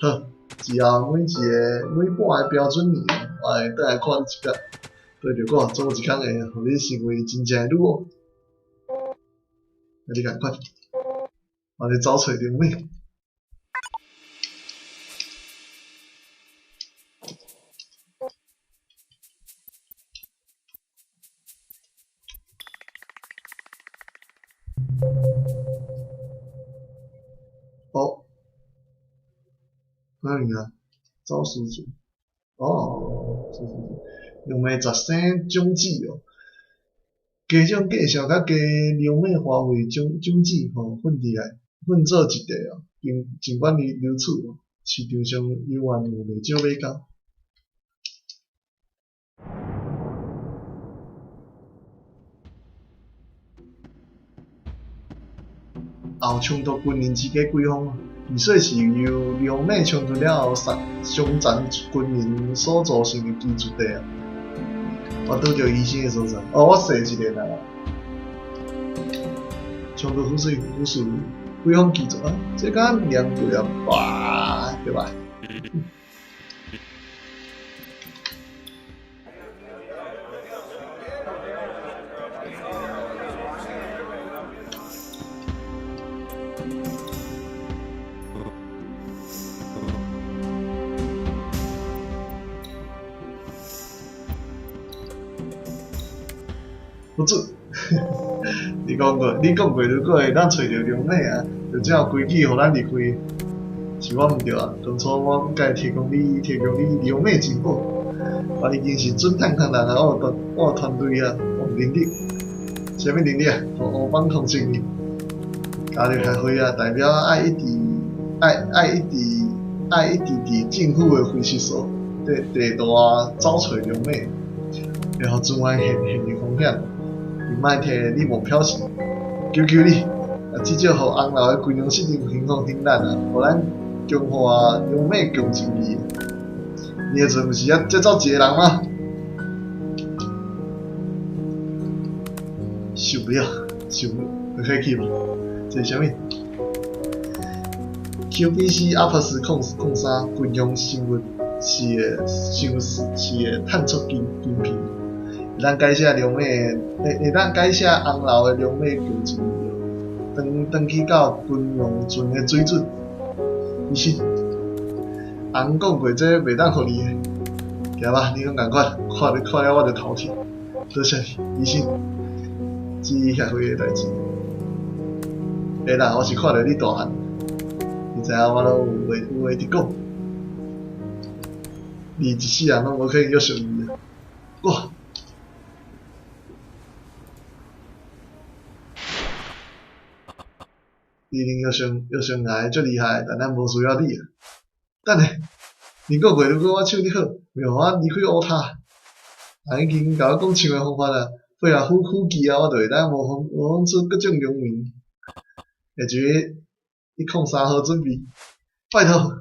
好，之後每半个標準年，我會轉來看你一擺，對著我，總有一工會予你成為真正的女王。共你仝款，我咧走揣龍尾。哦，哪裡啊？走私船。哦，是是是，龍尾雜生種子哦，家長介紹佮加龍尾花卉種子吼混佇來，混做一塊哦。儘管如此哦，市場上猶原有袂少買家。後衝突軍人之間解放，其實是由龍馬衝突了後，傷殘軍人所造成的居住地啊。我拄著醫生的所在，哦，我踅一下啦。衝突撫水解放居住啊，這敢念過啊吧，對吧？不准！你講過，如果會當揣著龍馬啊，就才有規矩予咱離開。是我毋對啊，當初我毋該提供你龍馬情報。我已經是準探空人啊，我有團隊啊，我有能力。啥物能力啊？予烏幫控制你。加入協會啊，代表愛一直佇政府的分析所地大走揣龍馬，會予資源陷入風險。伊莫替你冒飄死，求求你，啊，至少予紅樓的軍用失靈情況停咱啊，予咱強化龍馬共情義。你的陣毋是才走一個人嗎？受不了，受不了，可以去無？這是啥物？QBC APS 03軍用生物是個生物是個探測晶片。會當改寫龍馬，會當改寫紅樓的龍馬共情義，轉去到軍用船的水準。其實，翁講過這袂當予你的，行吧，你攏仝款，看了我就頭痛。多謝你，醫生，至於協會的代誌。會啦，我是看著你大漢，你知影我攏有話直講。你一世人攏無可能約束伊啊！哇！你一定約上來足厲害，但咱無需要你啊！等下，你講過，如果我手你好，會予我離開烏塔。人已經共我講唱的方法啊，配合虎技啊，我就會當模仿出各種龍紋。下一个103號準備，拜託，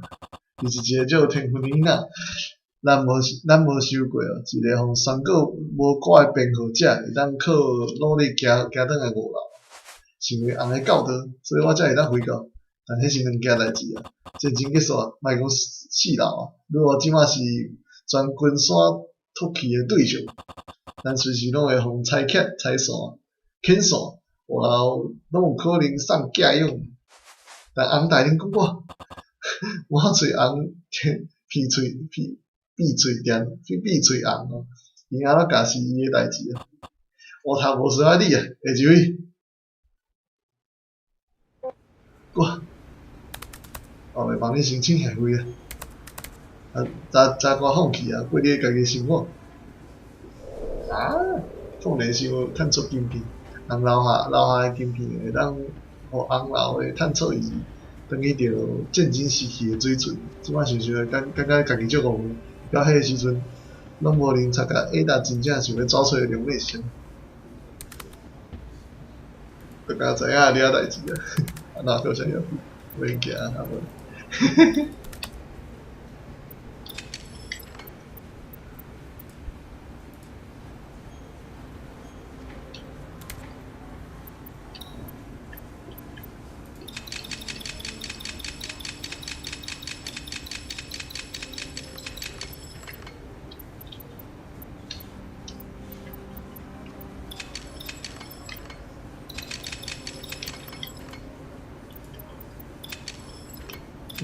伊是一個足有天分的囡仔，咱無收過哦，一個予宣告無掛的編號者，會當靠努力行轉來五樓，成為紅的教導，所以我才會當回到。但彼是兩件代誌啊，戰爭結束啊，莫講四樓啊，女王這馬是全軍山唾棄的對象，咱隨時攏會予裁遣、裁散、遣散，五樓攏有可能送寄養。但翁大人講我，滿喙紅，鼻喙鼻鼻喙甜，鼻喙紅哦，伊按怎教是伊的代誌啊？烏頭無需要你啊，下一位。我，我袂幫你申請協會啊。啊，早早我放棄啊，過你家己生活。啊！控連想探測晶片，紅樓下樓下的晶片會當予紅樓的探測儀轉去著戰爭時期的水準。這擺想想，感感覺家己足戇，到彼個時陣，攏無能察覺 Ada 真正想欲走出的龍馬是啥物，大家知影了代誌啊，啊哪閣啥物免驚啊無。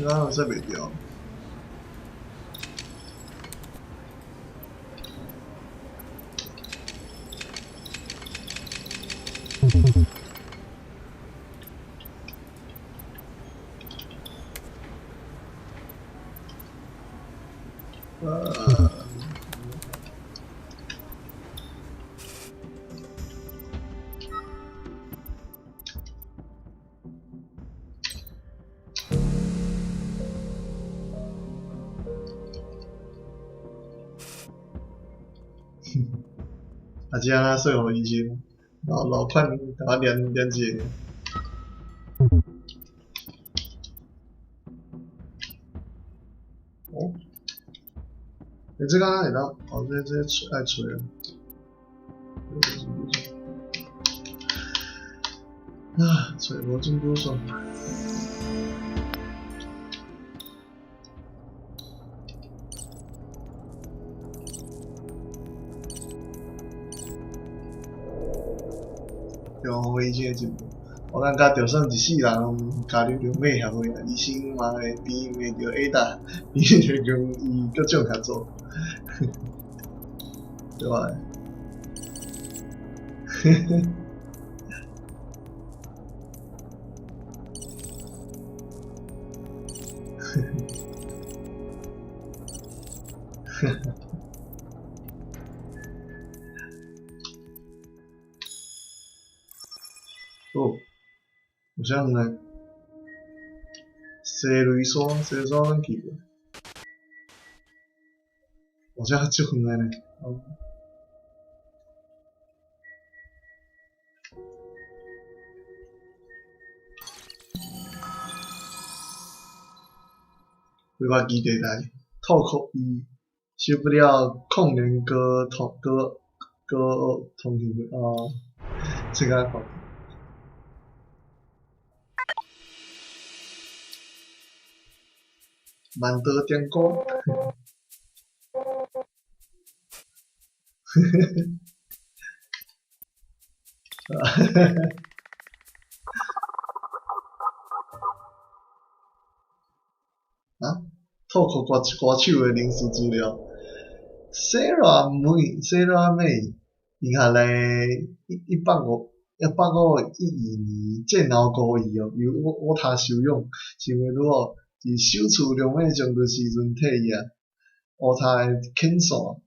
啊，使袂著。啊。啊，這按怎說服醫生？老老款共我連連一下。哦，欸，這敢會當？哦，這這愛揣啊。啊，揣無真久爽。中予醫生的進步，我感覺就算一世人加入龍馬協會啊，醫生嘛會比袂著 Ada，比袂著伊各種合作，對吧？哦，有啥物呢？西雷山，西雷山咱去過。有啥足遠的呢？哦。規劃基地內，透哭伊受不了控年高通高高通氣哦，這個看。萬道天歌，啊？透過歌歌手的人事資料，Sarah May，Sarah May，伊下來一一百五151年戰後孤兒哦，由烏塔收養，想欲女哦，佇首次龍馬將軍時陣退役，烏塔的牽線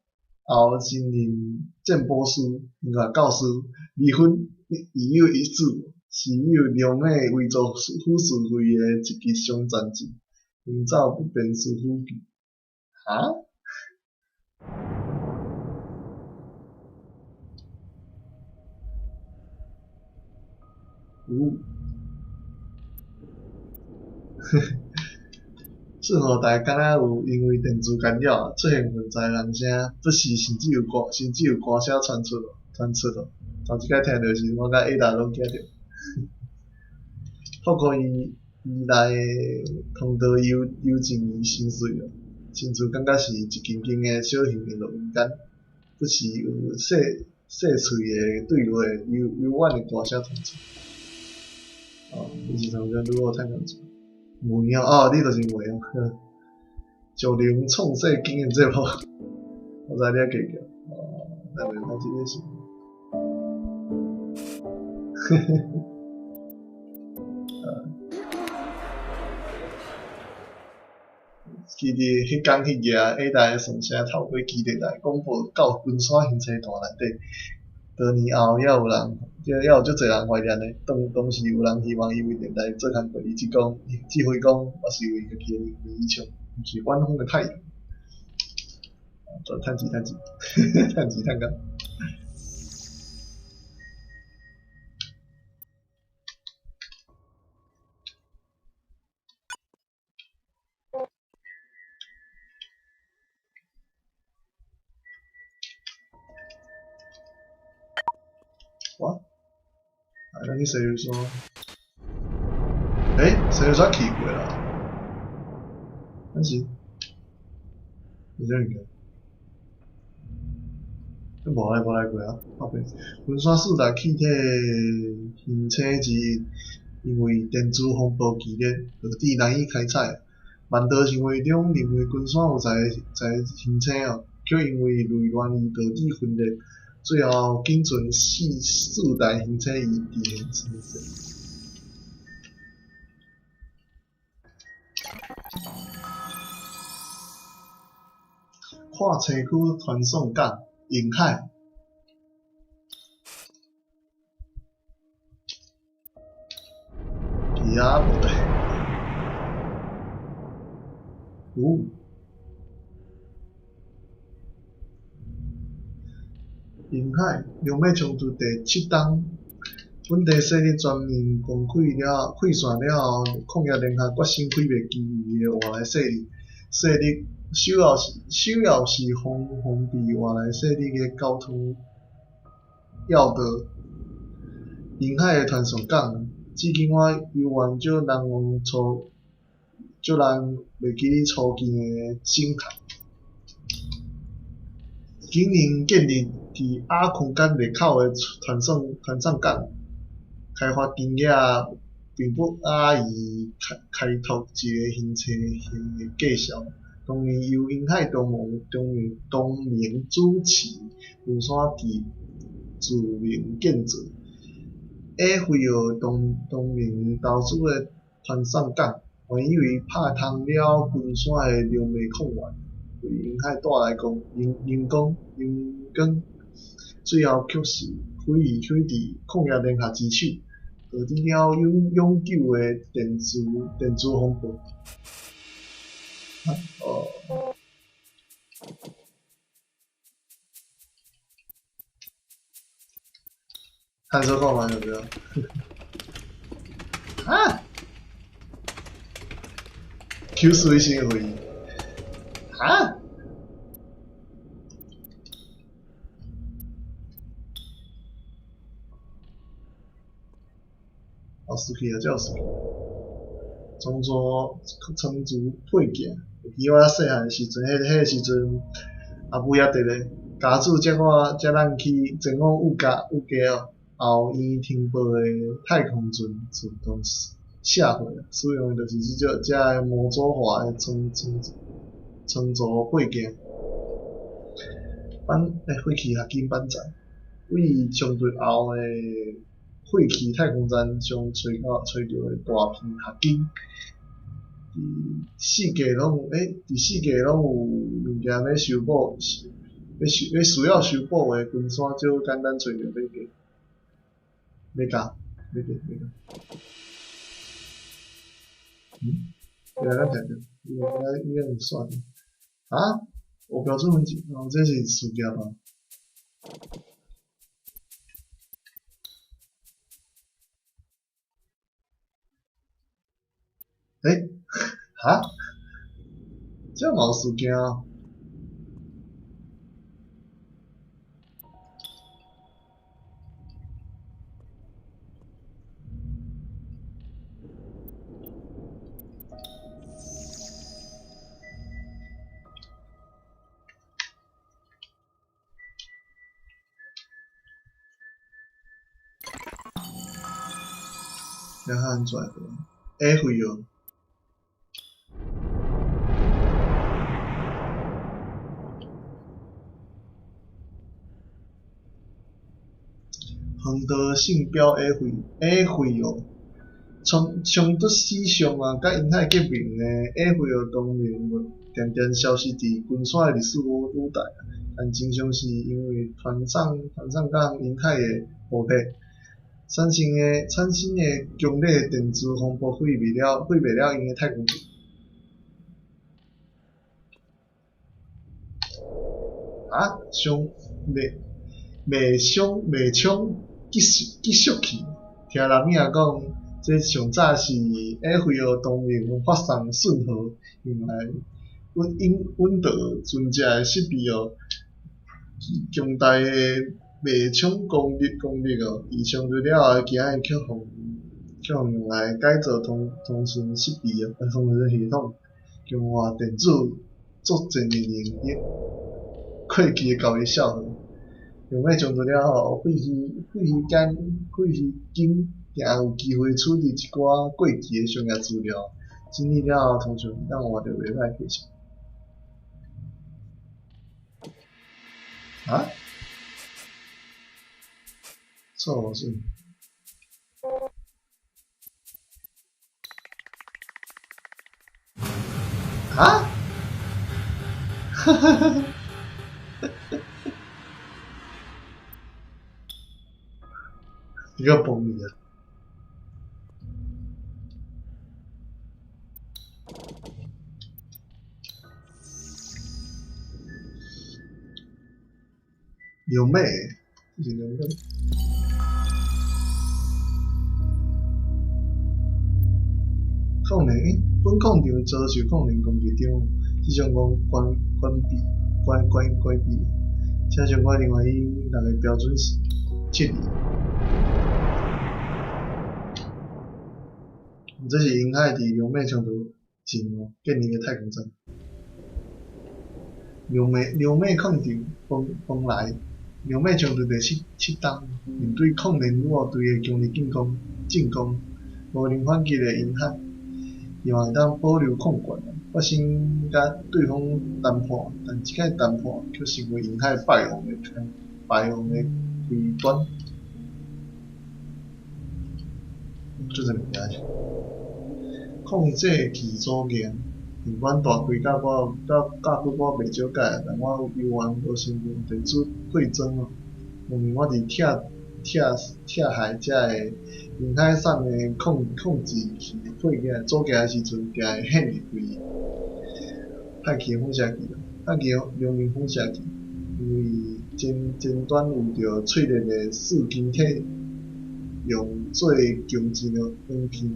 後升任占卜師，另外教師，離婚，育有一子，持有龍馬遺族撫恤費的一級傷殘證，行走不便需輔具。哈？有。信号台敢若有因為電磁干擾出現問題人聲，不時甚至有歌，甚至有歌聲傳出傳出哦。頭一擺聽著時，我佮 Ada 攏驚著。透過伊伊來通道幽幽靜伊心碎哦，親像感覺是一間間的小型的錄音間，不時有細細碎的對話，幽幽婉的歌聲傳出。哦，你是從這拄好聽到梅哦，哦，你就是梅哦，石龍創世經驗節目，我知你計較，哦，來袂歹，這個是，呵呵，啊，其實彼工彼夜，下台的旋聲透過基地台廣播到群山行星團內底。多年後，猶有人，猶有足濟人懷念的。當當時有人希望伊為電台做工課，伊只講，只回講，我是為家己的理想，毋是遠方的太陽。再趁錢趁錢，趁錢趁到。哇！啊，咱去西游山。欸，西游山去過啦。咱是，是啥物件？無來無來過啊！後壁群山四大氣體行星之一，因為電磁風暴劇烈，導致難以開採。萬道神話中認為群山有一个一个行星哦，卻因為內亂而導致分裂，最後僅存四四大行星佇現存。跨星區傳送港，瀛海。其他無咧。有。瀛海龍馬衝突第七冬，本地勢力全面崩潰了，潰散了後，曠野聯合決心毀滅其餘的外來勢力。勢力首要是首要是防防備外來勢力的交通要道。瀛海的傳送港，至今我猶原足難忘初，足難袂記得初見的震撼。竟然建立佇亞空間入口的傳送傳送港，開發經驗並不亞於開開拓一个行星的介紹。當年由瀛海同盟同盟同盟主持，群山記著名建造。埃菲爾同同盟投資的傳送港，原以為拍通了群山的龍脈礦源，為瀛海帶來光榮榮光榮光，最後卻是毀於毀佇曠野聯合之手，導致了永永久的電磁電磁風暴。哦。探索看覓就對。啊！九死一生回憶。啊！哦，失去啊，這有失去。創作創作配件，會記我細漢時陣，彼彼个時陣，阿母猶佇咧，家主接我接咱去前往烏家烏家哦，後院停泊的太空船自動卸貨，使用的就是這種這个模組化的倉倉倉儲配件。反廢棄合金板材，為衝突後的廢棄太空站上揣到揣著的大片合金，佇四界攏有佇四界攏有物件欲修補，欲修欲需要修補的群山足簡單揣著欲加，欲加，欲加，欲加。嗯？對啊，咱聽著，伊應該是煞著。啊？有標準文字，哦，這是事件吧？欸？哈？這嘛有事件哦？這較安怎會？欸，廢哦。橫道信標埃費埃費哦，衝衝突史上啊，佮瀛海結盟的埃費爾同盟漸漸消失佇群山的歷史舞台，但真相是因為團長港銀海的暴跌產生的強烈電磁風暴毀滅了𪜶的太空船。啊！上袂袂傷袂衝結束去。聽拉米仔講，這上早是埃菲爾同盟發送訊號，用來引引導船隻的設備哦。強大的脈衝功力哦，佇衝突了後，今日卻予用來改造通訊設備哦，通訊系統，強化電子作戰的能力。過期的交易笑話。用欲衝突了後，費希金定有機會處理一寡過期的商業資料，整理了後通常會當換著袂䆀價錢。啊？錯誤信。啊？哈哈哈哈！你個崩去啊！有咩？這是兩個。控連，本礦場遭受控連攻擊中，這種講關關閉、關關關閉，請相關人員以六个標準撤離。這是銀海佇龍馬衝突前哦建立的太空站。龍馬礦場蓬萊，龍馬衝突第七冬，面對控連女巫隊的強力進攻，無能反擊的銀海，希望會當保留礦權，發生佮對方談判，但這擺談判卻成為銀海敗亡的開端。這啥物件？控制器組件，儘管大開甲我甲久我袂少改，但我猶原無成功電子配裝哦。因為我佇拆害遮个銀海送的控制器配件組件的時陣，定會顯會開派去反射器，派去兩面反射器，因為前端有著脆弱的四晶體，用做強勁的光片，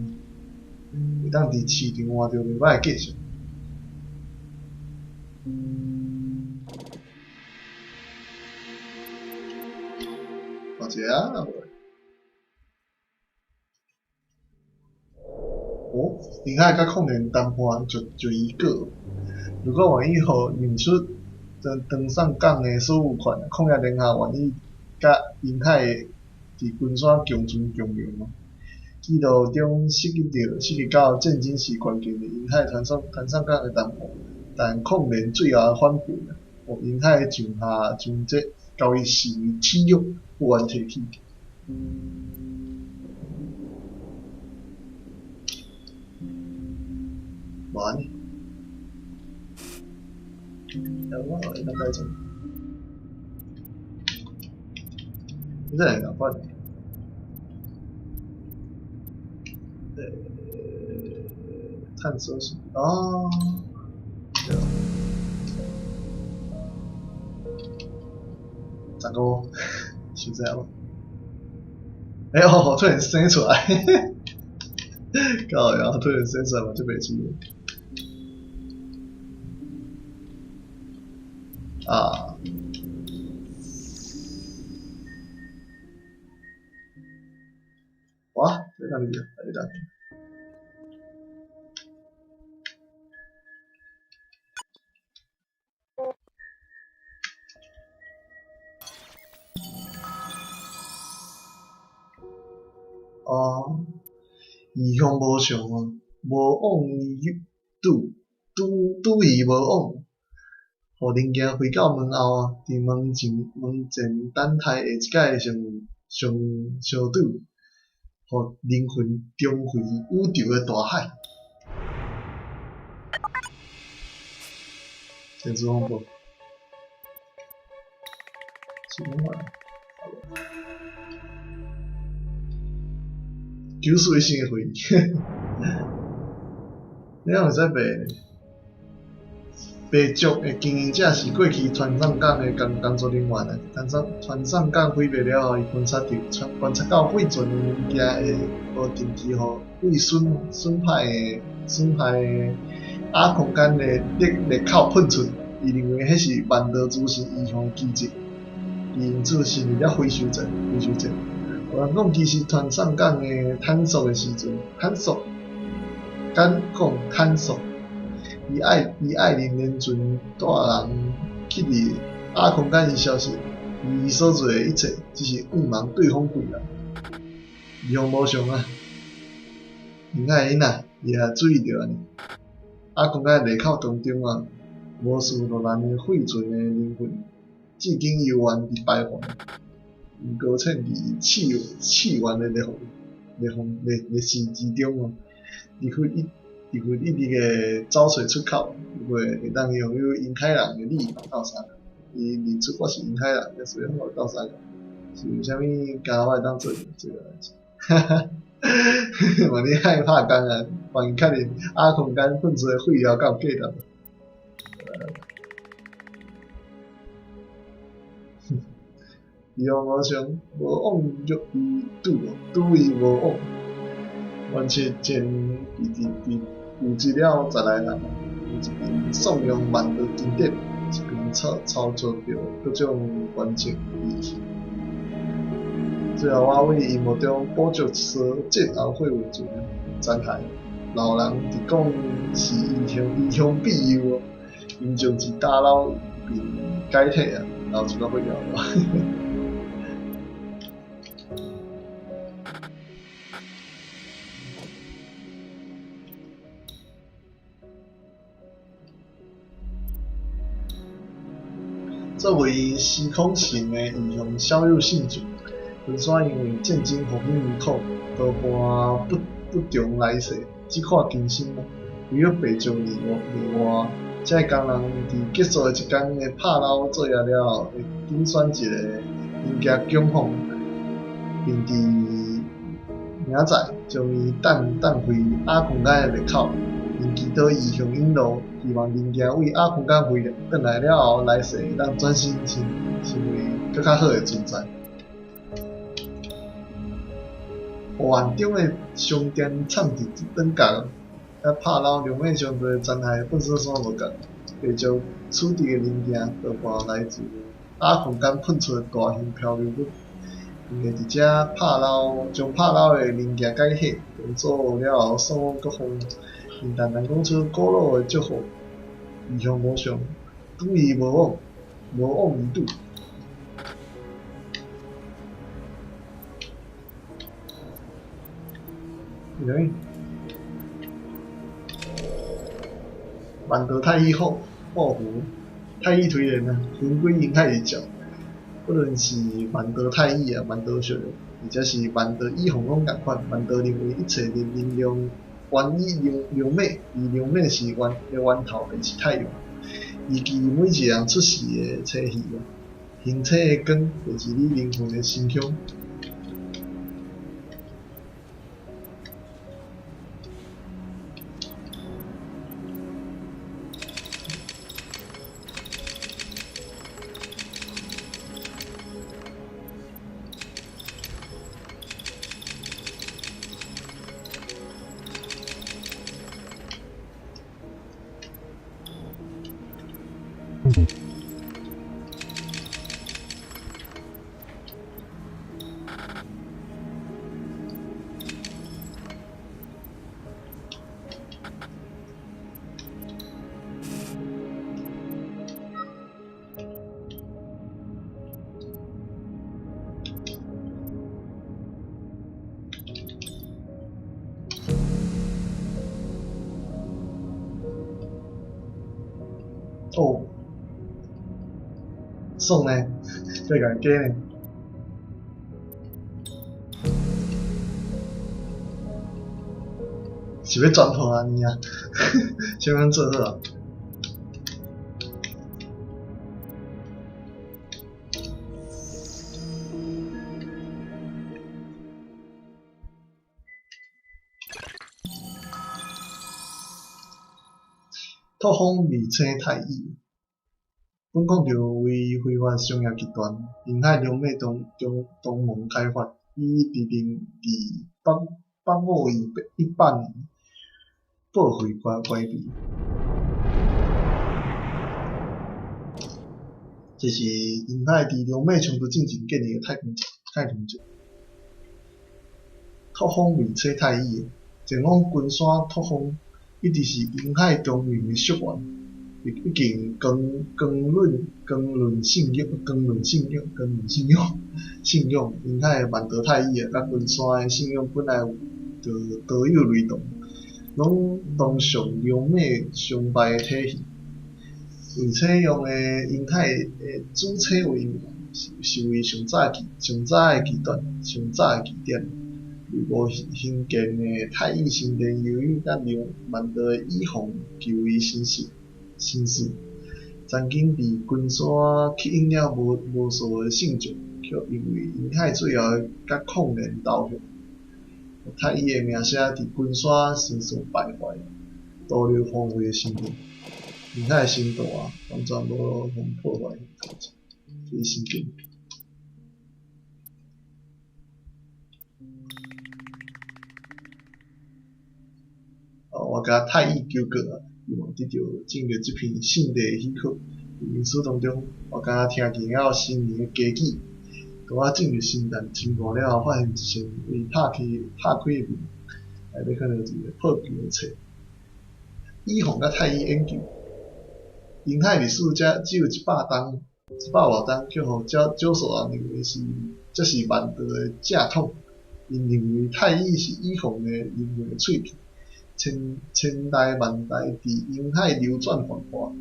會當佇市場換著袂䆀的價錢。看一下啊，哦，銀海佮控連談判就一個，如果願意予認出長送港的所有權，礦業聯合願意佮銀海佇群山共存共榮哦。記錄中涉及到戰爭是關鍵的銀海傳送港的談判，但控連最後反悔，予銀海上下將這交易視為恥辱，不願提起。無按呢？我會當改做。你這會共款？探索是哦，對。15，是這樣。哎呦，突然生出來，靠呀！突然生出來嘛，就袂記啊。哇，在哪裡？在哪裡？哦，異鄉無常哦，無往拄拄拄遇無往，予零件飛到門後啊，佇門前等待下一擺相拄，予靈魂重回宇宙的大海。电子风暴。是讲话。九死一生的回忆，你敢会使卖？白族的经营者是过去传送港的工作人员啊。传送港毁灭了后，伊观察到废船的物件会无定期予废损坏的亚空间的裂口喷出，伊认为彼是万道诸神异象的奇迹，伊因此成立了回收站。回收站。有人讲，其实传送港的探索的时阵，探索，敢讲探索，伊爱人连船带人去伫亚空间伊消失，伊所做的一切只是向望对方贵人，异象无常啊！因爱因啊，伊也注意著按呢。亚空间裂口当中啊，无数落难的废船的灵魂，至今犹原伫徘徊。因搁浅伫次元的裂缝之中哦，除非一直个找揣出口，如果会当拥有银海人的你斗相共，伊认出我是银海人，所以我斗相共，是有啥物敢若我会当做这个代志？哈哈，万你害怕工啊，万伊确认亚空间喷出的废料敢有价值？伊用无常，无往欲伊拄，拄伊无往。原始前伫伫伫有一了十来人，有一边颂扬万道经典，一边操作著各种观测仪器。最后，我为荧幕中捕捉所战后废物船残骸，老人伫讲是英雄庇佑，𪜶将一打捞并解体啊，然后一个废料。作为时空神的异象小有成就，昆山因为战争复兴为苦，多半不重来世，只看今生。唯有白石例外，这个工人伫结束的一工的拍捞作业了后，会拣选一个零件供奉，并伫明仔载将伊带回亚空间的入口。𪜶祈祷异象引路，希望零件为亚空间回转来了后，来世会当转生成为阁较好的存在。黑暗中的商店藏伫转角，佮拍捞龙尾上侪残骸粪扫衫无仝，白石处置的零件多半来自亚空间喷出的大型漂流物。𪜶会伫遮拍捞，将拍捞的零件解体，重组了后送往各方。𪜶淡淡讲出古老的祝福，异象无常，拄伊无往，无往而拄。是啥物？万道太乙福符，太乙推荐啊，魂归银海一教，不论是万道太乙啊，万道小，或者是万道以凤拢仝款，万道认为一切的能量源于龙脉，而龙脉是源头，便是太阳。伊记每一个人出世的星系啊，形体的光就是你灵魂的心胸。哦，爽呢，这个假呢？是欲转破按呢啊？啥物做好啊？拓荒未請太乙。本礦場為非法商業集團鴻海龍馬中東盟開發，於2018年報廢關閉。這是鴻海佇龍馬衝突進前建立的太空站。拓荒未請太乙，前往群山拓荒一直是鴻海中明的夙願。已經光光潤信用，鴻海的萬德太乙啊，佮群山的信用本來就多有雷同，攏同屬龍馬崇拜的體系。為採用的鴻海的主體畫面，是為上早的起點。無興建的太乙神殿，由於佮萬德的以鳳求為神事，曾經佇群山吸引了無數的信眾，卻因為鴻海最後佮礦聯投降，太乙的名聲佇群山迅速敗壞，徒留荒廢的神殿。鴻海的神道啊，完全無予破壞，這是神殿。我共太乙求告啊，希望得著進入這片聖地的許可。佇歷史當中，我敢若聽見了神明的低語。當我進入神壇參拜了後，發現一扇未拍開的門，內底可能有一个破舊的冊。以鳳佮太乙研究，鴻海歷史才只有100冬，100外冬，卻予少數人認為是這是萬道的正統。𪜶認為太乙是以鳳的靈魂的喙齒。千代萬代佇鴻海流轉繁華，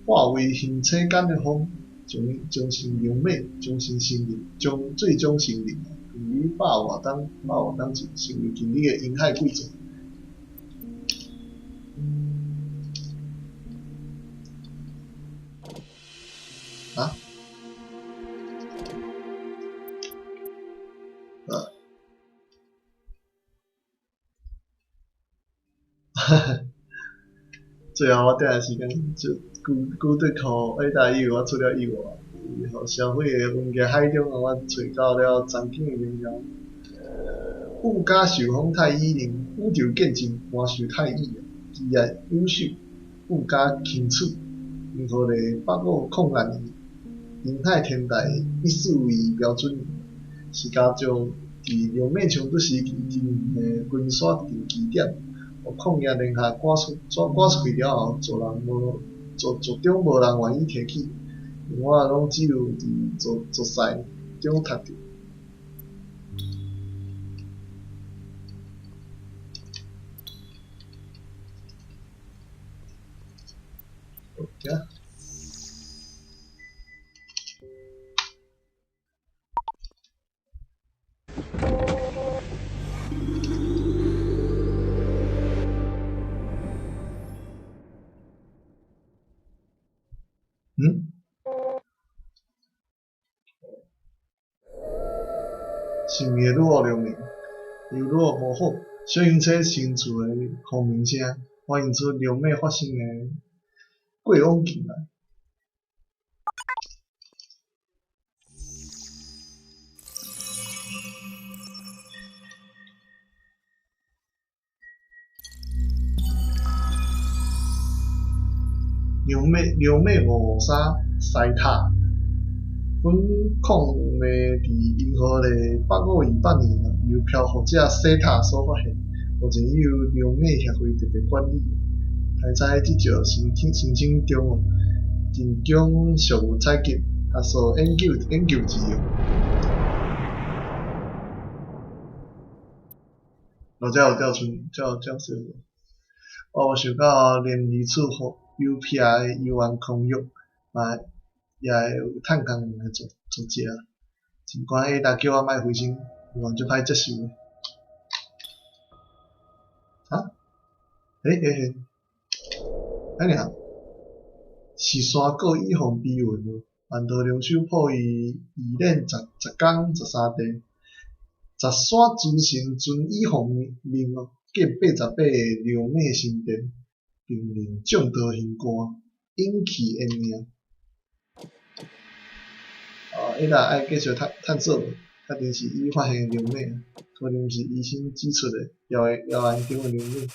化為行車間的風，將成龍馬，將成承認，將最終承認，於100外冬前成為今日的鴻海貴族。啊？啊？最後我踮的時間就久對靠 A 大以為我出了意外，予銷毀的文件海中，予我揣到了曾經的榮耀。武家受封太乙靈，宇宙見證官受太乙，基業優秀，武家輕取。銀河系北五礦難年，鴻海天台以此為標準，是家族佇龍馬衝突時期經營的群山鎮基點。予礦業聯合趕出去了後，族中無人願意提起，因為我攏只有佇族史中讀著。好，嗯？神秘的女巫良明，由女巫魔法小型车新厝的轰鸣声，反映出龙马发生的过往近来。龙马553西塔，本矿的佇银河系北528年由漂浮者西塔所發現，目前已由龍馬協會特別管理。開採這石申請中，僅供俗物採集、學術研究之用。老這有吊春，這有小。我想到連離處郵票的幽暗空域，嘛也會有探空的作者。盡管下達叫我莫分心，我足歹接受的。啊？欸，按呢啊？是山果以凤悲云哦，万道龙首破伊二练十工13地，十山诸神尊以凤命哦，建88个龙马神殿。瀕臨眾多行官，勇氣延命。哦，伊若愛繼續探索無？確定是已發現的靈體，可能毋是醫生指出的謠言中的靈體。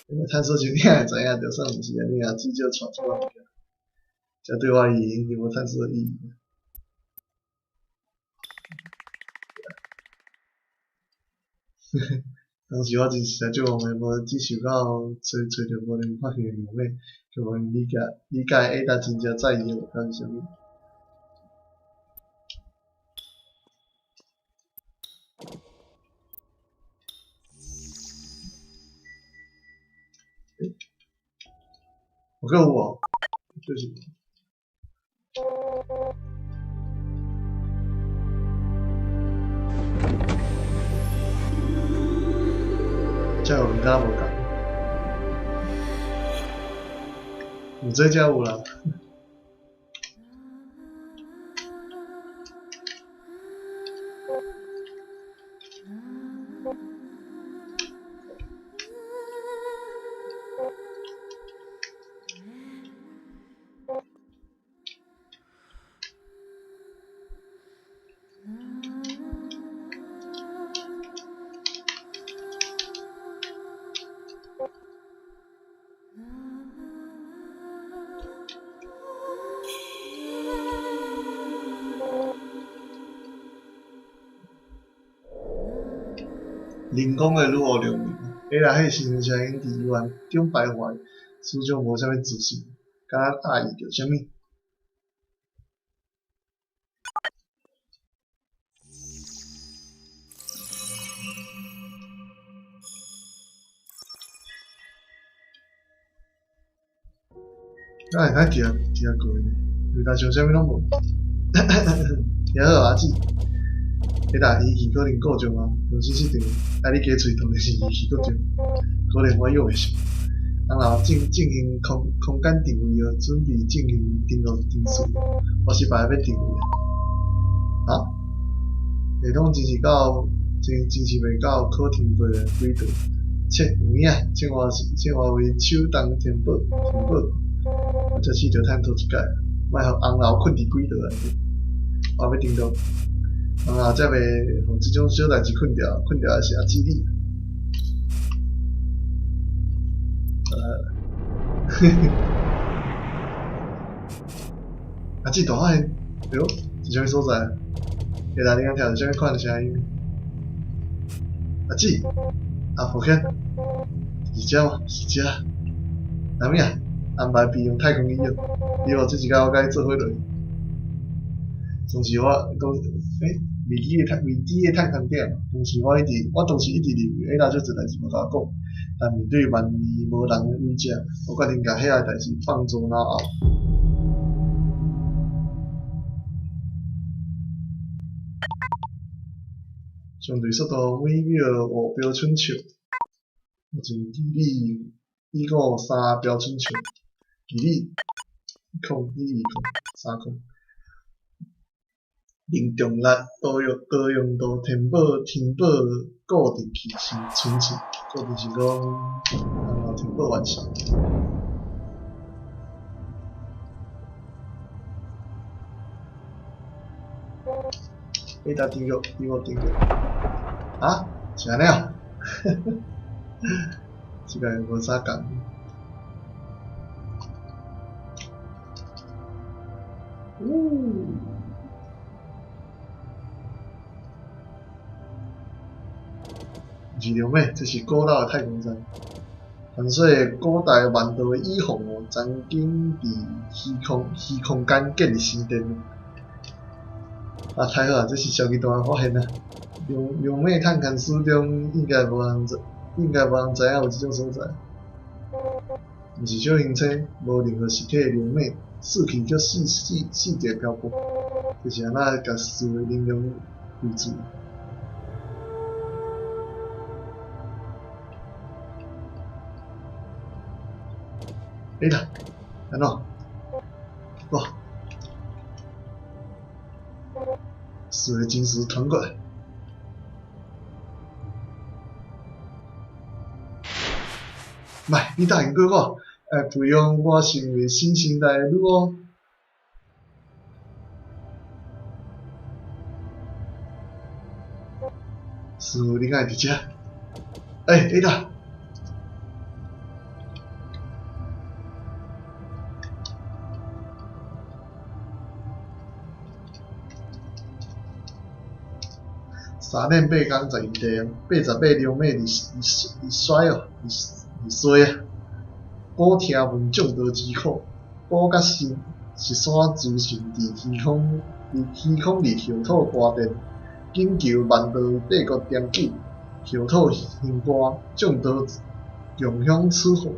因為探索者會知影，就算毋是按呢，也至少帶一寡物件。這對我而言已經無探索的意義。當時我真實在足戇的，無只想到揣著無人發現的靈體，卻無閒理解艾達真正在意的目標是啥物。欸，我閣有無？就是。這有物件無仝，有這才有啦。人工的女巫良民，彼若彼时阵声音伫幽暗中徘徊，始終無啥物自信，敢若壓抑著啥物。敢會使行行過呢？圍台上啥物攏無。也好阿姊，彼搭儀器可能故障啊，重新設定。啊，你加喙當然是儀器故障，可能我約會上。然後進行空間定位哦，準備進行登錄程序。我失敗欲定位啊！啊？系統真是夠，真是袂夠可聽過的軌道。切，有影，這我為手動填補填補。我才試著探討一擺，莫予紅樓困佇軌道內底。我欲登錄，然後才袂予這種小代誌困掉，困掉的是阿姊你。嘿嘿，阿姊大發現，哎喲，這啥物所在？下來你敢聽著啥物款的聲音？阿姊，阿抱歉，是遮嗎？是遮。啥物啊？安排備用太空衣哦。你無這一工我共你做伙落去。當時我當，欸，未知的探勘點。當時我一直，我當時一直認為，欸，那足濟代誌無共我講。但面對萬年無人的威脅，我決定共遐个代誌放諸腦後。相對速度每秒五標準尺，目前距離153標準尺，距離1012030。凝重力多用途填補固定器是存儲，固定是講，填補完成。你打登錄，你無登錄，啊？是按呢哦？這個無啥仝。嗚！毋是著咩？這是古老的太空站。傳說古代萬道的以鳳哦，曾經佇虛空間建立神殿。啊，太好啊！這是超級大的發現啊！龍尾探勘史中應該無人知，應該無人知影有這種所在。毋是小行星，無任何實體的龍尾，四氣卻四界漂泊，就是按怎共事的能量匯聚。欸啦，按怎？哇！四个金石传过來。莫，你答應過我，來培養我成為新生代的女巫。師傅，你敢會佇遮？欸，欸啦！三點八工十一地，88龍馬伫衰哦，伫衰啊！古聽聞眾多之苦，古甲神是山諸神佇虛空裡後土大殿，緊求萬道帝國長久，後土興大，眾多共享此福。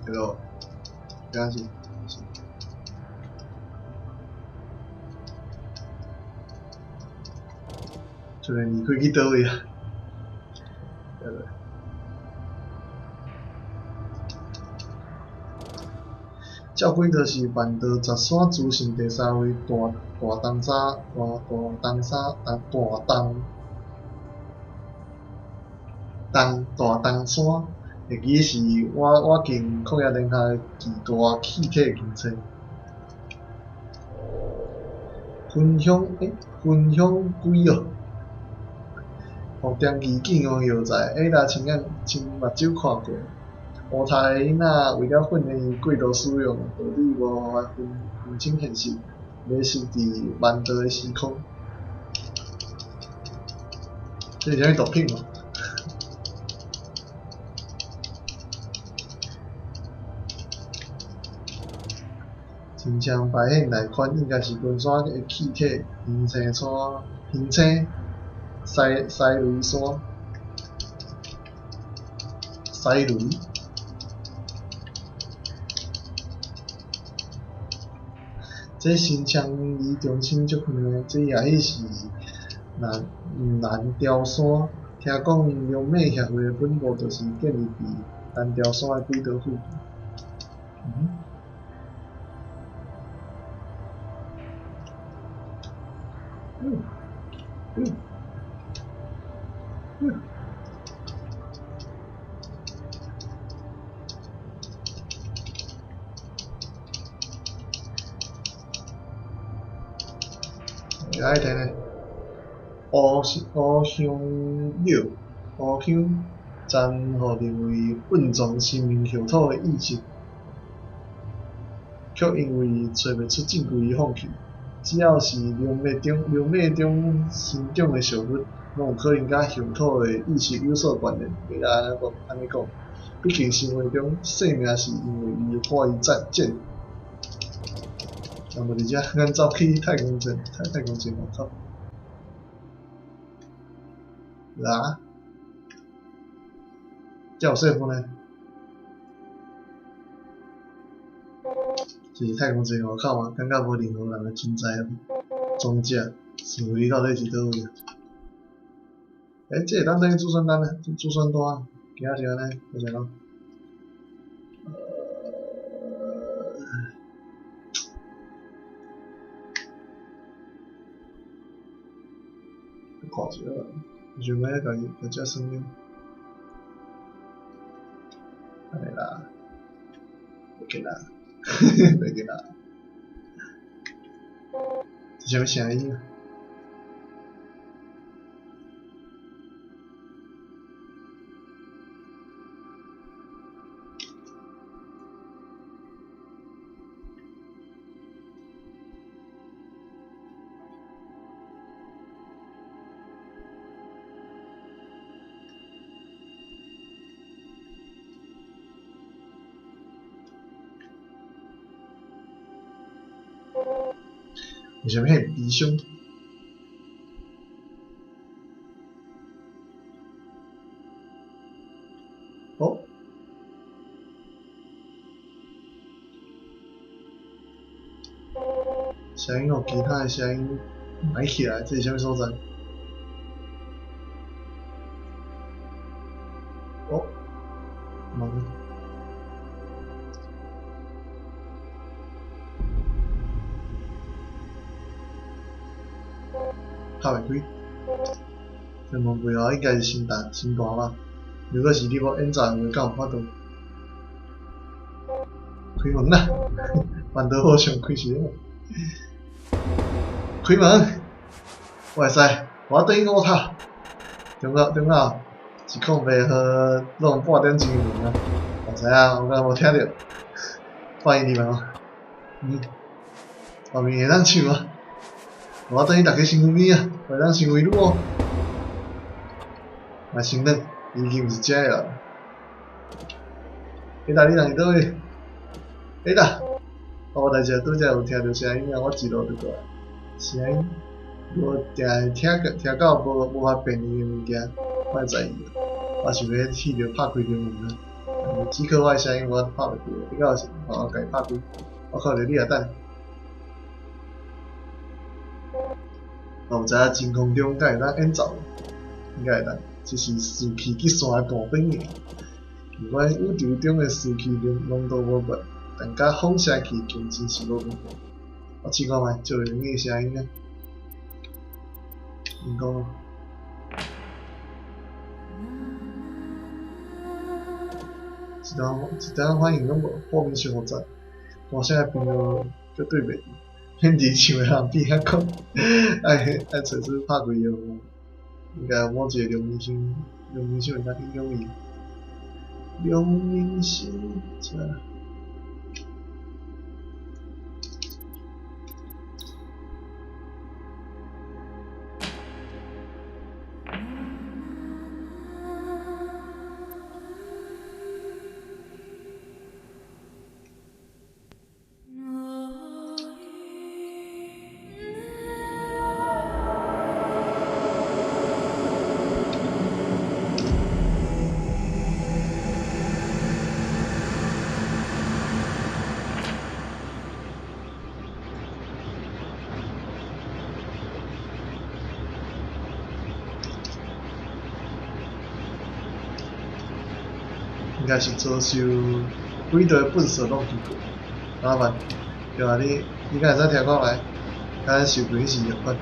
對咯，等下先。這個離開去佗位啊？照規就是萬道十山諸神第三位大大東山大大東山大大東東大東山，會記是我近曠野蓮下的巨大氣體形成。分享分享鬼哦！予長期禁用藥材，艾達親眼親目睭看過。烏頭的囡仔為了訓練伊過度使用，導致無法分清現實，迷失佇萬道的時空。這是啥物毒品哦？親像排現內款，應該是群山的氣體形成山，形成西西雷山，西雷。這新疆離中心足遠的，這也許是南雕山。聽講龍馬協會的本部就是建立佇南雕山的軌道附近。嗯嗯嗯。来听咧，乌乌香柳，乌香暂予认为蘊藏神明后土的意识，卻因為揣袂出證據而放棄。只要是龍脈中生長的小物，攏有可能佮後土的意識有所關聯。你來按呢講，按呢講，畢竟神話中生命是因為伊的火而戰戰。啊，無佇遮，咱走去太空站，太空站外口。啦，遮有細分呢？這是太空站外口嗎？感覺無任何人的存在哦。裝者，師傅你到底是佗位啊？欸，這會當等於祖孫單呢？祖孫單，今仔是按呢，我想講。看一下，我想欲家己共這算了，按呢啦，袂記啦，袂記啦，這啥物聲音啊？為啥物遐悲傷？哦，聲音予其他的聲音埋起來，這是啥物所在？哦，門。敲袂開。這門背後應該是新大新大吧？如果是你無演奏的話，敢有法度開門啦！萬多好上開是啥？開門！我會使，我轉去五塔。中午中午108號弄半點鐘的門啊！我知影，我敢無聽著？歡迎你們哦。嗯，後面會當唱啊！我轉去逐家身軀邊啊，會當成為女哦。嘛先等，已經毋是遮的人。欸達，你人佇佗位？欸達，我代志拄才有聽著聲音啊，我一路就過來。聲音，無定會聽聽到無無法辨認的物件，我會在意。我想欲試著拍開著門啊，只可我的聲音我拍袂開，你敢有想我共伊拍開？我看著你也等。我毋知影真空中敢會當演奏，應該會當，只是士氣激散的大本營。儘管宇宙中的士氣濃度無懸，但佮放射器競爭是無問題。我試看覓，照用你的聲音啊。𪜶講，一點一點反應攏無，畫面傷複雜，歌聲的頻率絕對袂免佇唱的人變遐講，愛愛揣出拍開的方法，應該有某一個梁明星，梁明星會當影響伊。梁明星，這。應該是遭受幾道糞埽挵去過，麻煩，對啊，你你敢會使聽看覓？咱受氣是共款，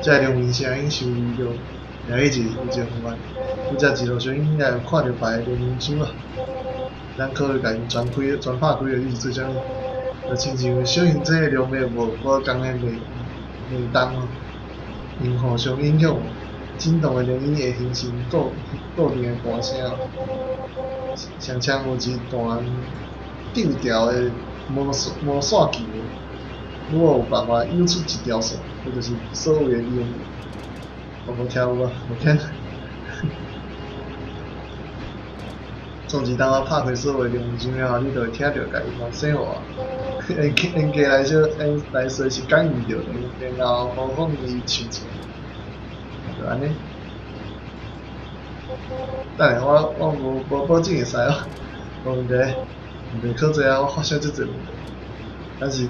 這個梁明聲音傷微弱，掠去一有一個方法，拄才一路上應該有看著別个梁明箱啊，咱考慮共𪜶全開全拍開的，你是做啥物？就親像小型這個量的無無仝的脈脈動哦，𪜶互相影響，振動的聲音會形成固固定的歌聲。上像有一段丟掉的無線無線球，如果有辦法引出一條線，這就是所謂的靈。我無聽有無？無聽。總之，當我拍開所有靈音了後，你就會聽著共伊講說話，嚴嚴格來說，嚴來說是感應著，然後模仿伊唱出來，就按呢。等下我我無無保證會使哦，無問題，問題可濟啊，我發生足濟問題，但是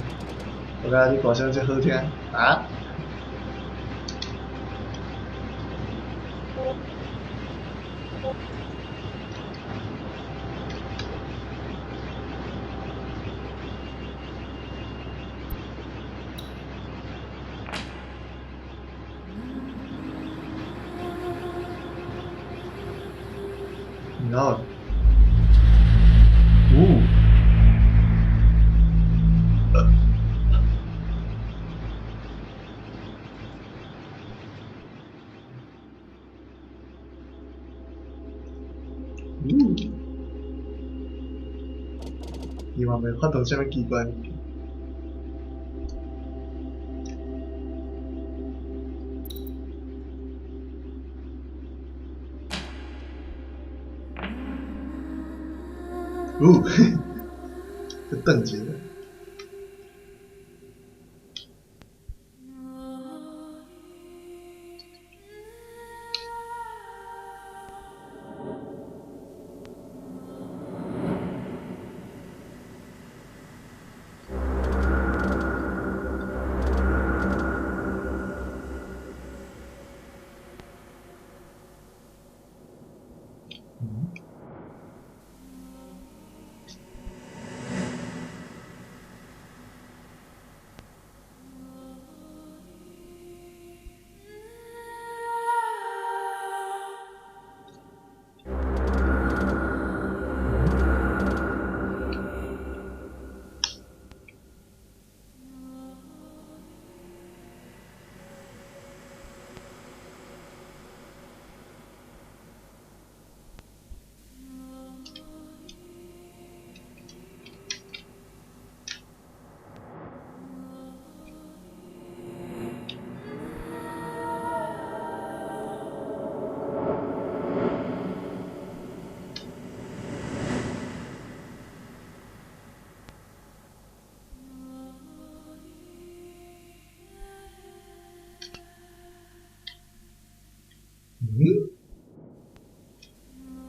我感覺你歌聲足好聽啊！然後，嗚，嗚，伊嘛袂發動啥物奇怪物件。嗚，閣轉一下。嗯。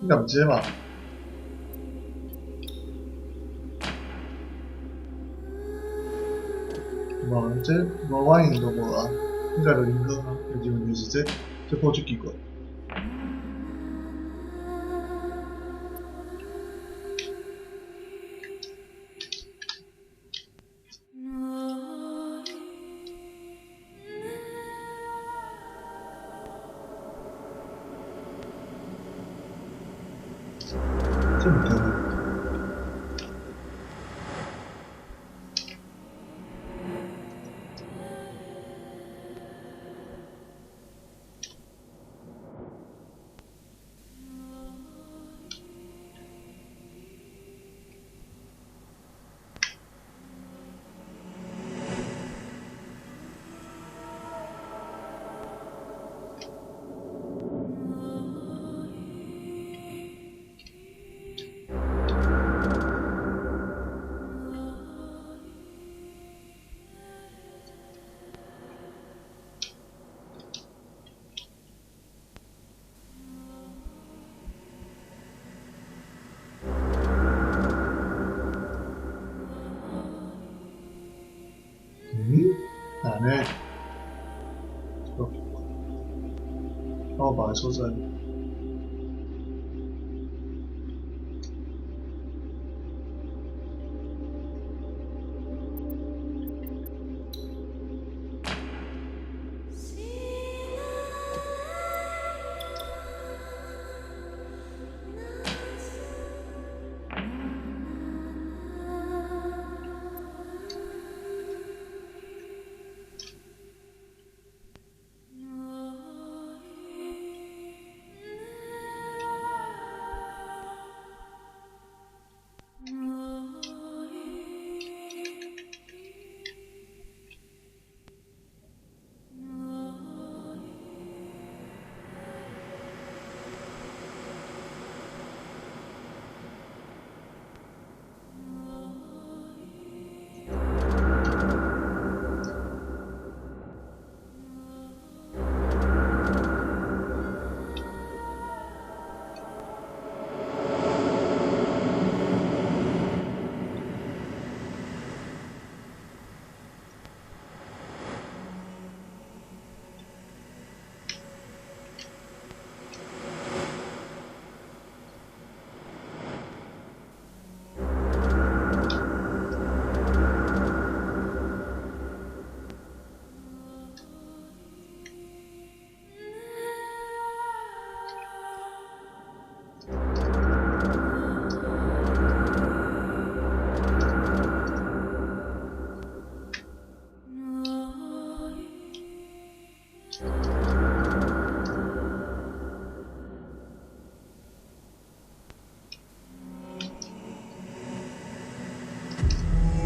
應該毋是這吧？無，這無反應就無啊，應該就零分啊。第二問題是這，這破足奇怪。這毋對。嗯？按呢？這個我別个所在。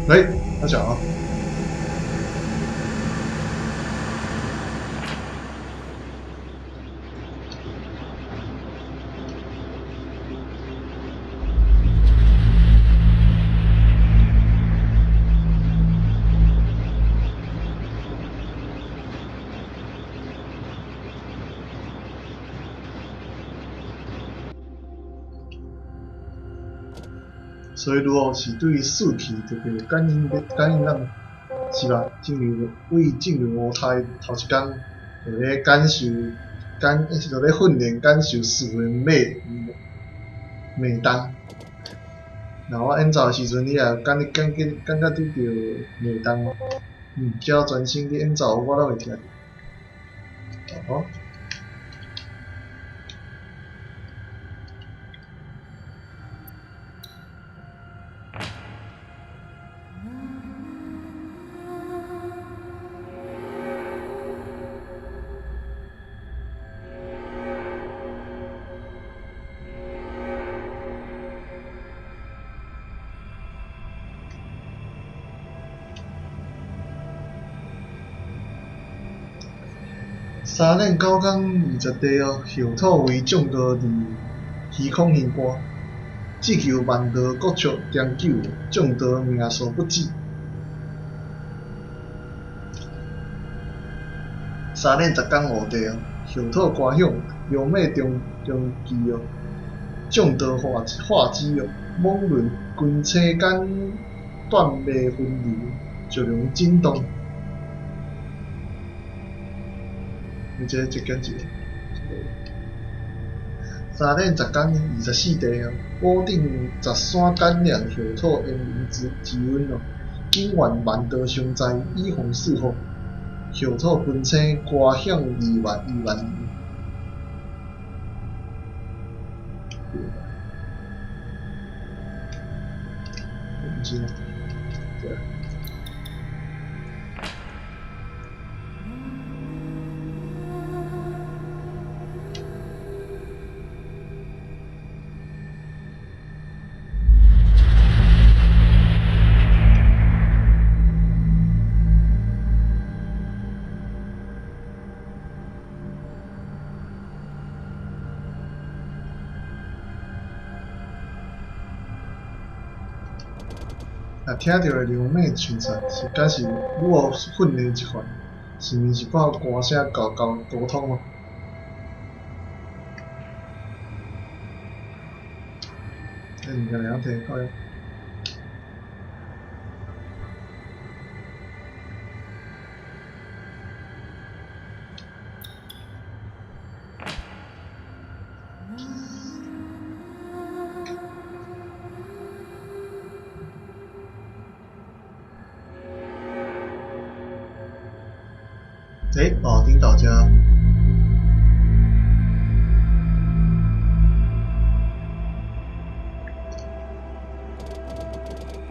來，開始啊！所以拄好是對四氣特別有感應，感應咱是吧？進入為進入母胎頭一工，就咧感受感，就咧訓練感受四個脈脈動。若我演奏的時陣，你也感感覺感覺拄著脈動，只要專心去演奏，我攏會聽著。哦。三練九工20地哦，後土為眾道佇虛空行觀，只求萬道國速長久，眾道命數不止。三練10工5地哦，後土觀響，龍馬中中期哦，眾道化化之哦，罔論群星間斷脈分流，石龍震動。你這這簡一個。3練10工24地哦，寶頂十山感染後土炎靈之之溫哦，景願萬道相在，以防四福。後土群星歌響2萬2萬年。毋是啊，對。若聽著的龍馬唱出，是敢是女巫訓的一環？是毋是靠歌聲溝溝溝通哦？這物件會曉提開。欸，哦，頂頭遮。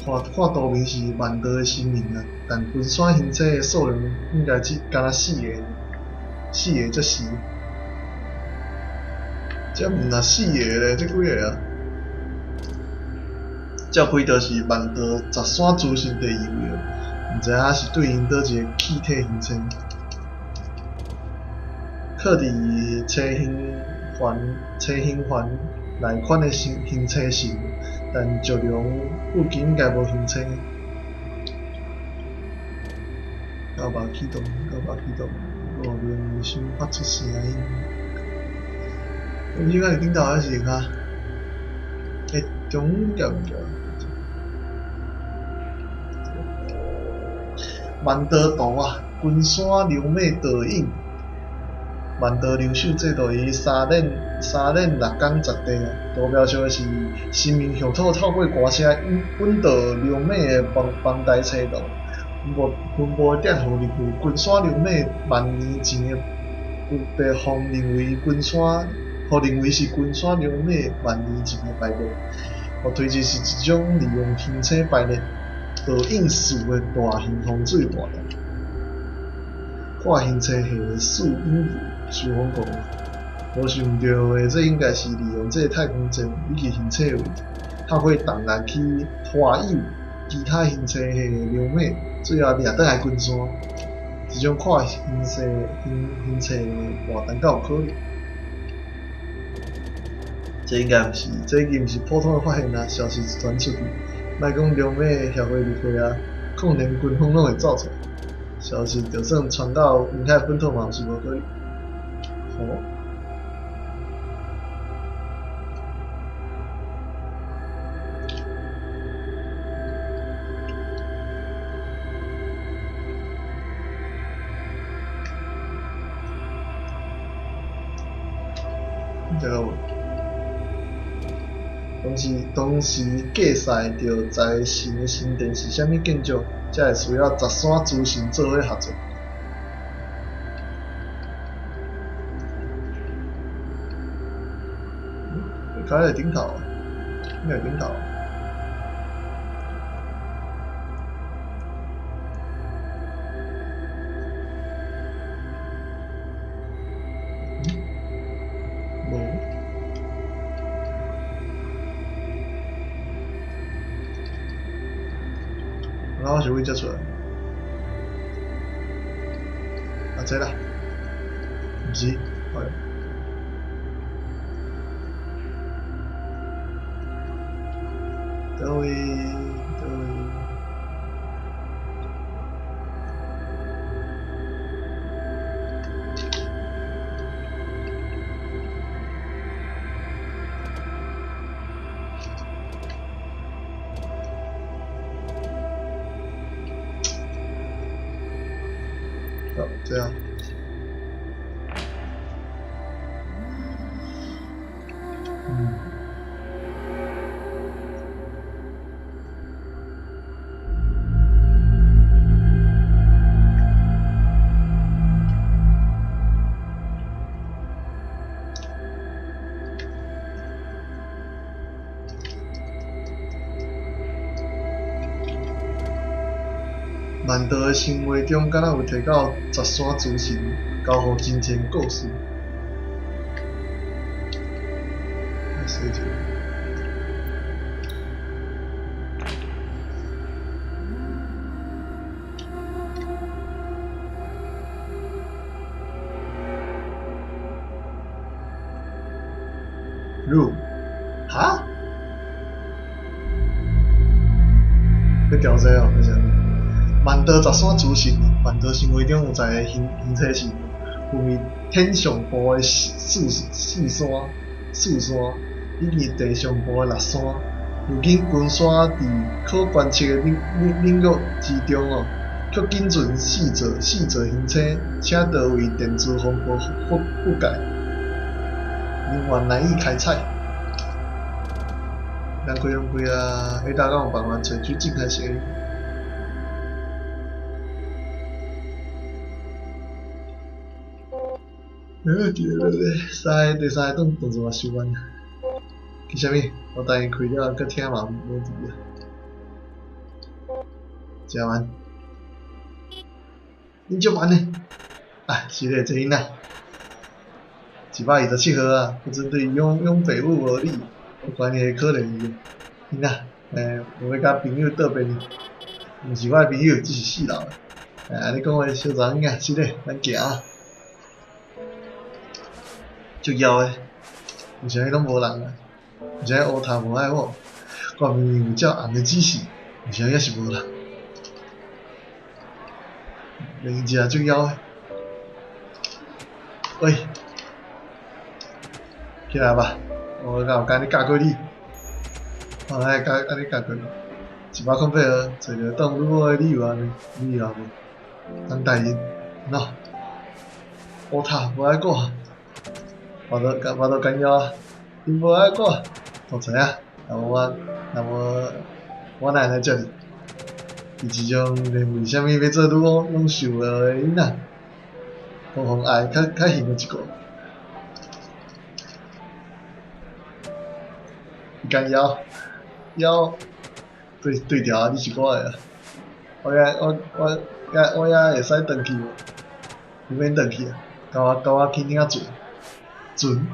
看看圖面是萬道的神明啊，但群山形星的數量應該只敢若四個，四個才是。這毋若四個咧，這幾个啊？照開就是萬道十山諸神第二位哦，毋知影是對應佗一个氣體行星。靠佇星星環、星星環內款的星星星神，但石龍附近應該無行星。九百啟動，九百啟動，五面想發出聲音。毋是講佇頂頭還是下？欸，中間毋對。萬道圖啊，群山龍馬倒影。萬道龍首制度於3練3練6工10地啊，圖描述的是神明後土透過歌聲引引導龍馬的龐龐大車路。分布分布的典予認為群山龍馬萬年前的被奉認為群山，予認為是群山龍馬萬年前的排列。予推測是一種利用行星排列導引事的大型風水活動。跨行星系的四引受風功能，無想著的，這應該是利用這个太空站以及行星位置，透過動力去拖引其他行星系的龍馬，最後掠轉來群山。這種跨行星行行星的活動敢有可能？這應該毋是，這已經毋是普通的發現啊！消息傳出去，莫講龍馬協會入會啊，可能軍方攏會走出來。消息就算傳到雲海本土嘛，是無可能。好。這個有。當時當時計算著財神的神殿是啥物建築，才會需要十山諸神做伙合作。嗯，開在頂頭，應該頂頭。嗯，無。啊，我是佗遮出來？啊，這啦，毋是，哎。佗位？佗位？對啊。嗯。萬道的神話中，敢若有提到十山諸神交予真正故事。寫一下。Room，哈？欲調這哦，還是按怎？萬道十山諸神，萬道神話中有一个形體是分為天上部的四山，以及地上部的六山。如今群山佇可觀測的領域之中哦，卻僅存四座行星，且多為電磁風暴覆蓋，能源難以開採。人開用開啊！下晝敢有辦法揣出正確聲音？三个第三个動作嘛收完。其啥物？我等伊開了，閣聽嘛無佇啊。食完。恁足慢的。啊，是咧，這囡仔。127號啊，彼陣對永北武無理，有關係可憐伊。囡仔，有欲佮朋友倒便，毋是我的朋友，只是四樓的。按呢講話小查某囝，是咧，咱行。足枵的，為啥物攏無人啊？為啥物烏頭無愛我？我明明有照紅的指示，為啥物猶是無人？零食足枵的。喂，起來吧，我敢有敢按呢教過你？我哪會敢按呢教過你？108號，揣著當女巫的理由啊？理由無？張大人，喏，烏頭無愛我，腹肚干枵啊，𪜶無愛我，我知影，若無我，若無我哪會來遮爾？伊這種連為啥物欲做女巫攏想無的囡仔，予予愛較幸運一個。伊敢枵枵對對調啊！你是我的啊！我遐我我遐我遐會使轉去無？毋免轉去啊！共我去領船船，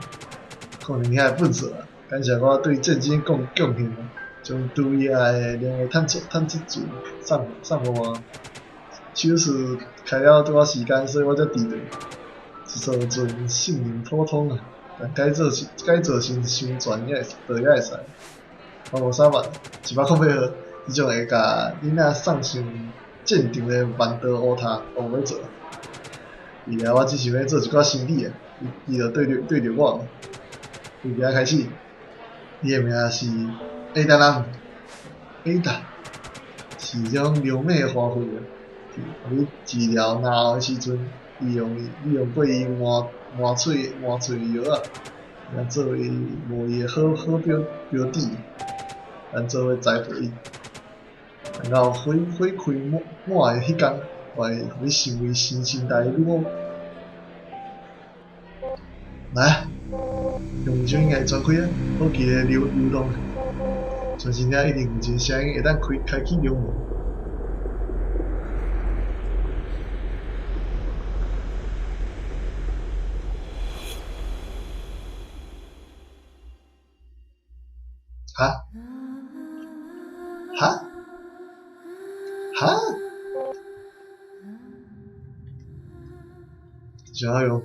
可能遐會糞埽啊！感謝我對戰爭貢獻啊！將茱莉亞的兩个探測船送予我。手術開了拄仔時間，所以我才遲轉。這艘船性能普通啊，但改造成商船也會就也會使。我無啥辦，108號，這種會共囡仔送上戰場的萬道烏塔，我無欲做。未來我只想欲做一寡生理啊，伊就對著我。從今開始，伊的名是艾達人，艾達是種流美的花卉啊。佇治療嚨喉的時陣，利用過伊換喙藥仔，來作為貿易的好標的，咱做伙栽培伊。然後火開滿的彼工，我會予你成為新生代的女巫。來啊，用手應該全開啊，好奇的流動。相信遐一定有一个聲音會當開啟龍門。哈？哈？哈？加油！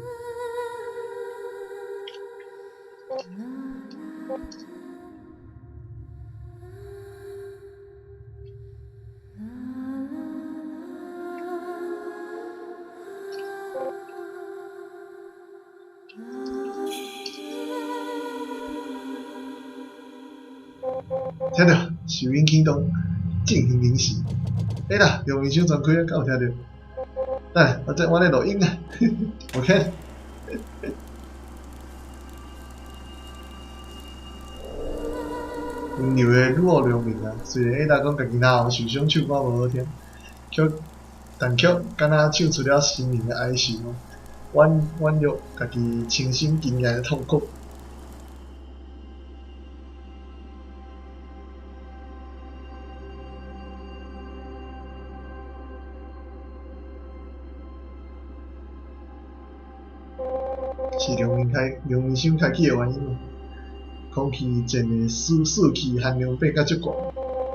聽著，收音啟動，進行零時。欸啦，龍門箱全開啊，敢有聽著？等下，我咧录音啊，OK。温柔的女王良明啊，虽然伊若讲家己喉咙受伤，唱歌无好听，却但却敢若唱出了心灵的哀愁，婉婉约家己亲身经验的痛苦。是良明伤开启的原因嘛？空气战的湿气含量变甲足悬，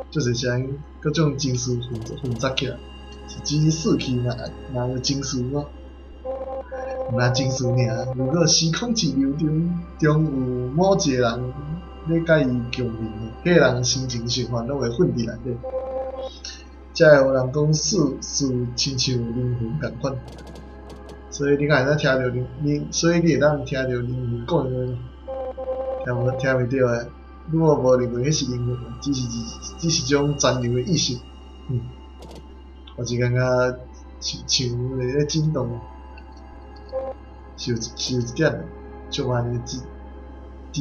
足济声音，各种情绪混杂起来，是指湿气若有情绪吗？毋若情绪尔。如果时空气流中有某一个人咧佮伊共鸣，彼个人心情循环拢会混伫内底，才会有人讲事事亲像灵魂仝款。所以你敢会当听著灵，所以你会当听著灵魂讲的话吗？听无听袂著的，如果无认为彼是灵魂，只是种残留的意识。我是感觉像像咧震动，是有一点足慢的持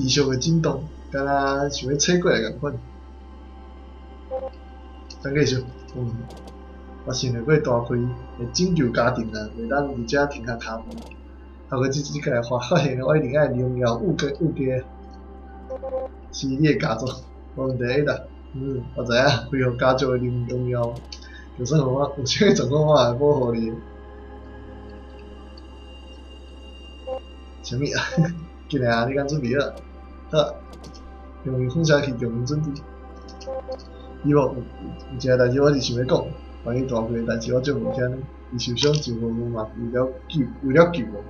续的震动，敢若想欲切过来仝款。咱继续，我想著过大开会拯救家庭啊，袂当伫遮停下跤步。透过这个发现，我一定爱荣耀有家有家，是你的家族，无问题啦。我知影，恢复家族的荣耀，就算我有啥物状况，我也会保护你。啥物啊？进来啊！你敢准备好？好，用放射器共鸣准备。伊无有一个代志，我是想欲讲，关于大开的代志，我足无听。伊受伤就无嘛，为了救我，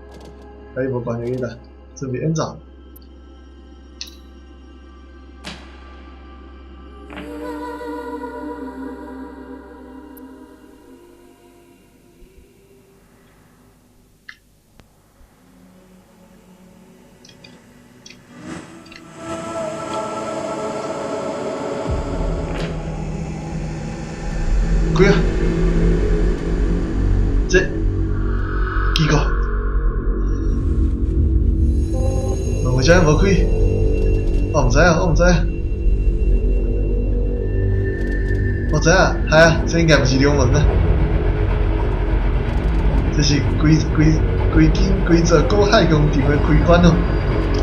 佮伊无关系啦。准备演奏。开啊！这奇怪，为啥无开？我毋知影，我毋知影，我知影，系啊，这应该毋是龙门啊，这是规间规座古海工场的开关哦。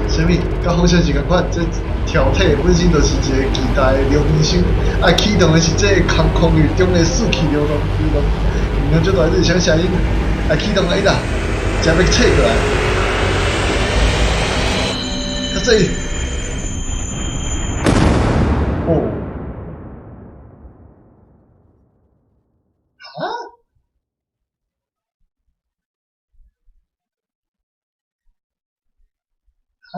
啥物？佮方向是仝款，这条体本身就是一个巨大的龙门箱，爱启动的是这个空域中的四气流动，流动，能量足大，你是啥声音？爱启动啊！伊啦，才欲切过来，较济。哦，哈？哈？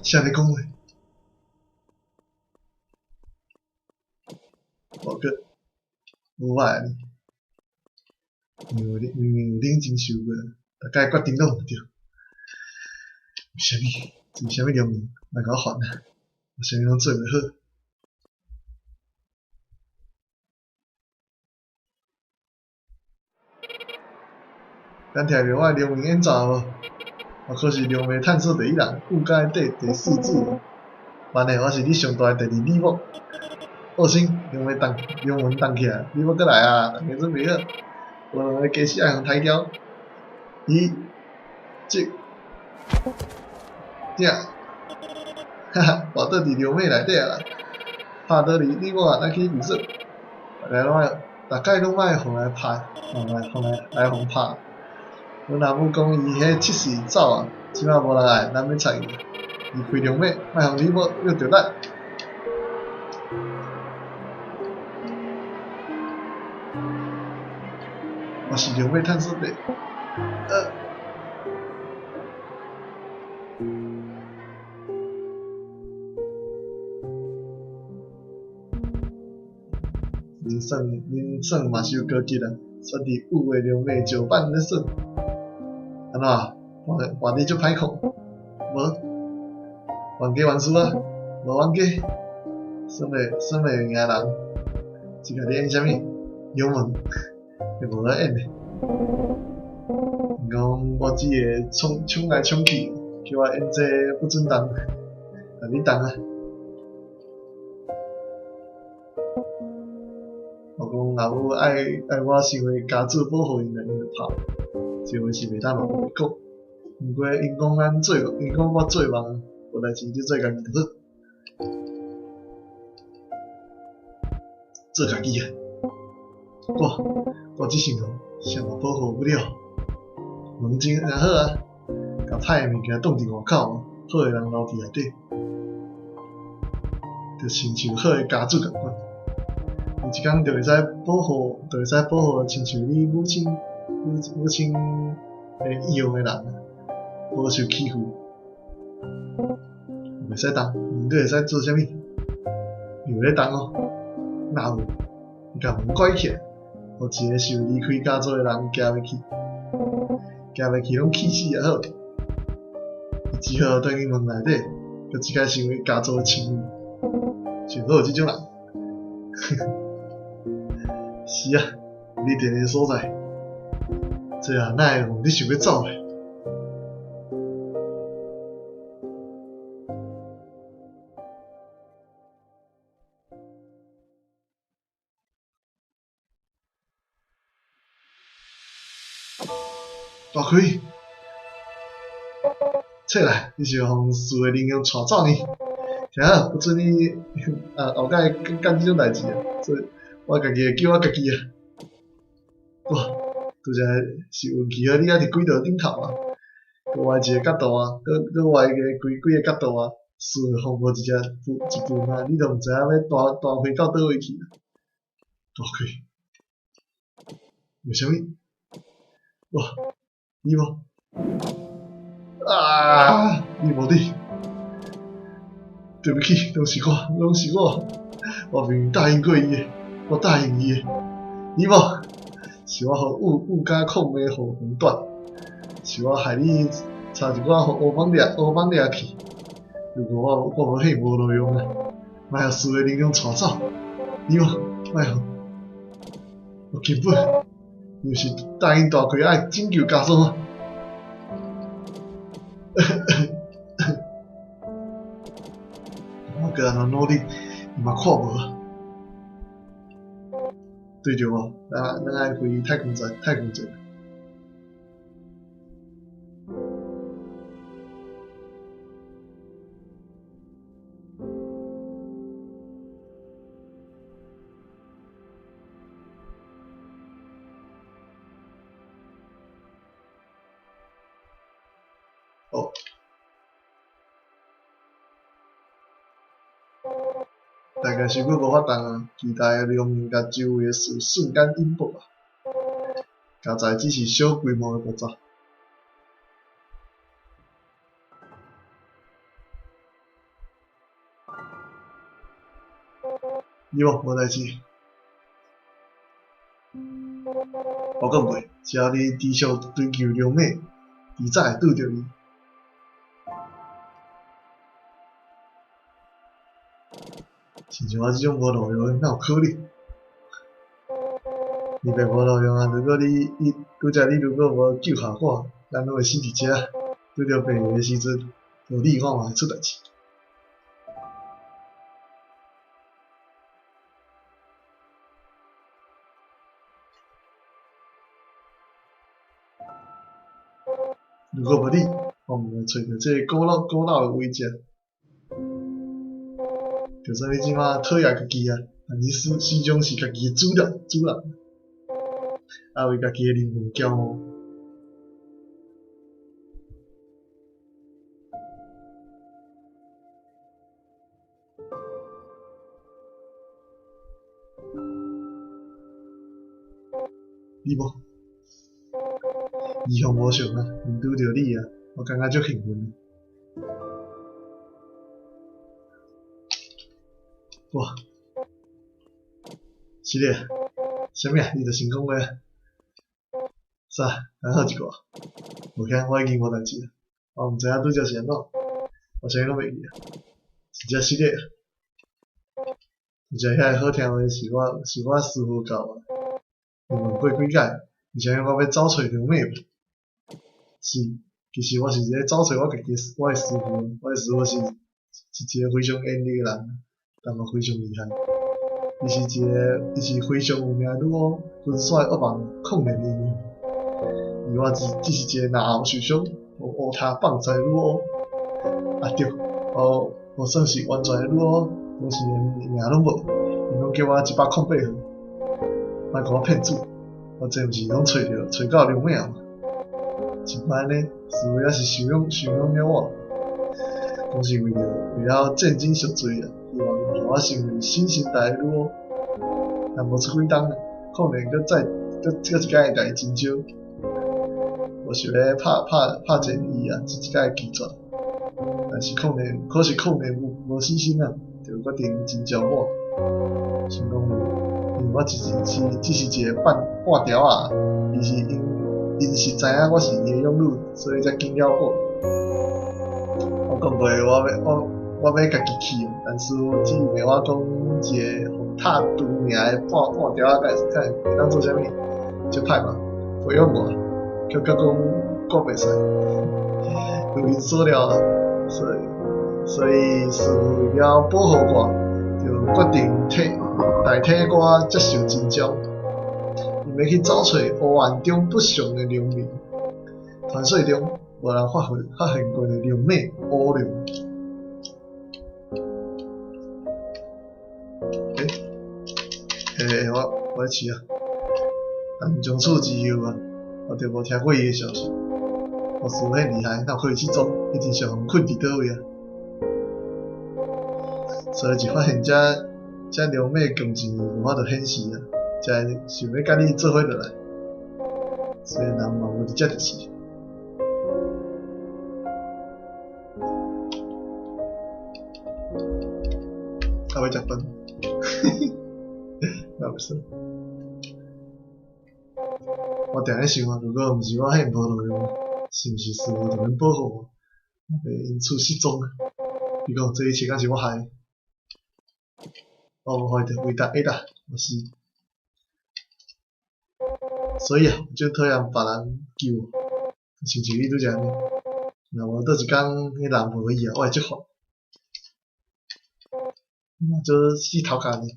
啥咧讲话？无个，无歹呢。明明有认真想过，大概决定拢毋对。为啥物？为啥物良民？莫共我烦啊！我啥物拢做袂好。敢听著我的良民演奏无？我可是龙脉探索第一人，有界第四子。万的，我是你上大的第二女母。恶心，龙脉动，龙门动起来，你欲阁来啊？大家准备好，我两个家私爱予抬掉。一、这、这，哈哈，跋倒伫龙脉内底啊啦！拍倒伫你我，咱去比赛。大概拢爱予来拍，予来予拍。阮阿母讲伊彼7岁走啊，这摆无人爱，咱欲插伊。离开龙尾，莫予你某约著咱。我是龙尾探索者。恁算嘛是有高级啦，煞伫有的龙尾石板咧耍。按怎？活得足歹看，無冤家冤輸啊，無冤家，耍袂耍袂贏人，這個你演啥物？幽門，會無得演的。因講我只會衝衝來衝去，叫我演這個不准動，共你動啊！我講阿母愛愛我成為家主保護𪜶，𪜶就拍，這話是袂當嘛袂講。毋過𪜶講咱做，𪜶講我做夢，無代誌，你做家己就好。做家己啊！我我只想講，啥嘛保護不了。門真誠好啊，共歹的物件擋佇外口，好的人留佇內底，就親像好的家主仝款。伊一工就會使保護，就會使保護親像你母親、母母親的一樣的人，無受欺負。袂使動，你會使做啥物？有咧動哦，若有，伊共門關起來，予一个想離開家族的人行袂去，行袂去攏氣死也好。伊只好轉去門內底，閣一擺成為家族的親員，上好有這種人。是啊，你佇个所在，這啊哪會予你想欲走的？大開，起來！你是予四个靈魂帶走呢？聽好，不准你啊後蓋幹這種代誌啊！所以我家己會救我家己啊！哇，拄才是運氣好，你猶佇軌道頂頭啊！閣歪一個角度啊，閣閣歪個幾幾個角度啊，四個風暴一隻一盤啊，你都毋知影欲彈彈飛到佗位去啊！大開，為啥物？哇，你無？啊！你無佇？對不起，攏是我，攏是我，我明明答應過伊的，我答應伊的，你無？是我予烏烏家控的予魂斷，是我害你差一寡予烏蠓掠烏蠓掠去。如果我我無彼無路用啊，莫予四个靈魂帶走，你無？莫予，我根本你毋是答應大開愛拯救家族嗎？我閣按怎努力，伊嘛看無啊。對著無？咱咱愛回太空站，太空船。哦。大概傷久無發動啊，期待龍面共周圍的事瞬間引爆啊！佳哉只是小規模的爆炸。你無，無代誌。我講過，只要你持續追求龍尾，遲早會拄著伊。親像我這種無路用的，哪有可能？你袂無路用啊！如果你你拄才你如果無救下我，咱攏會死佇遮。拄著病的時陣，無你我嘛會出代誌。如果無你，我毋會揣著這個古老古老的遺跡。就算你這馬討厭家己啊，但你始始終是家己的主人，主人，啊為家己的靈魂驕傲。你無？異方無常啊，能拄著你啊，我感覺足幸運。哇！是咧，啥物啊？你著先講話啊。啥？剛好一個。無驚，我已經無代誌啊。我毋知影拄才是按怎，我啥物攏袂記啊，真正失禮啊！拄才遐个好聽話是我師父教我的。你問過幾擺？你知影我欲走揣龍尾無？是，其實我是咧走揣我家己我的師父，我的師父是一個非常嚴厲的人，但嘛非常厲害。伊是非常有名的女巫，軍帥惡夢控連的英雄。而我只是一個嚨喉受傷、予烏頭放臍的女巫。啊對，我無算是完全的女巫，當時連名攏無，𪜶攏叫我108號，莫共我騙子，我這毋是攏揣著揣到龍尾啊嘛？是毋按呢，師父也是想用了我，講是為了戰爭贖罪啊，希望予我成為新時代的女巫。但無出幾冬，可能閣再閣一擺會共伊徵召。我想欲拍戰伊啊，這一擺拒絕。但是可能，可是可能無死心啊，就決定徵召我。想講，因為我只是一個半條仔，伊是𪜶是知影我是伊的養女，所以才緊了我。我講過我欲家己去，但是只罵我講一個予塔除名的半條仔，敢會當做啥物？足歹嘛，培養我，卻閣講我袂使，如𪜶所料啊。所以師父為了保護我，就決定代替我接受徵召。𪜶欲去走揣黑暗中不祥的龍靈，傳說中無人發現過的龍馬烏龍。我咧試啊，但從此之後啊，我就無聽過伊的消息。我師父遐厲害，哪有可能失蹤？一定是予人困佇佗位啊！所以一發現這龍馬強情無法度顯示啊，才會想欲佮你做伙落來。雖然人嘛無佇遮就是。啊，欲食飯，那袂使。我定咧想啊，如果毋是我遐無路用，是毋是師父就免保護我，會因此失蹤啊？你講這一切敢是我害的？我無法度回答會啦，我是。所以啊，我就討厭別人救我，親像你拄才按呢。若無倒一工，彼人無伊啊，我會足煩。嘛做死頭殼呢？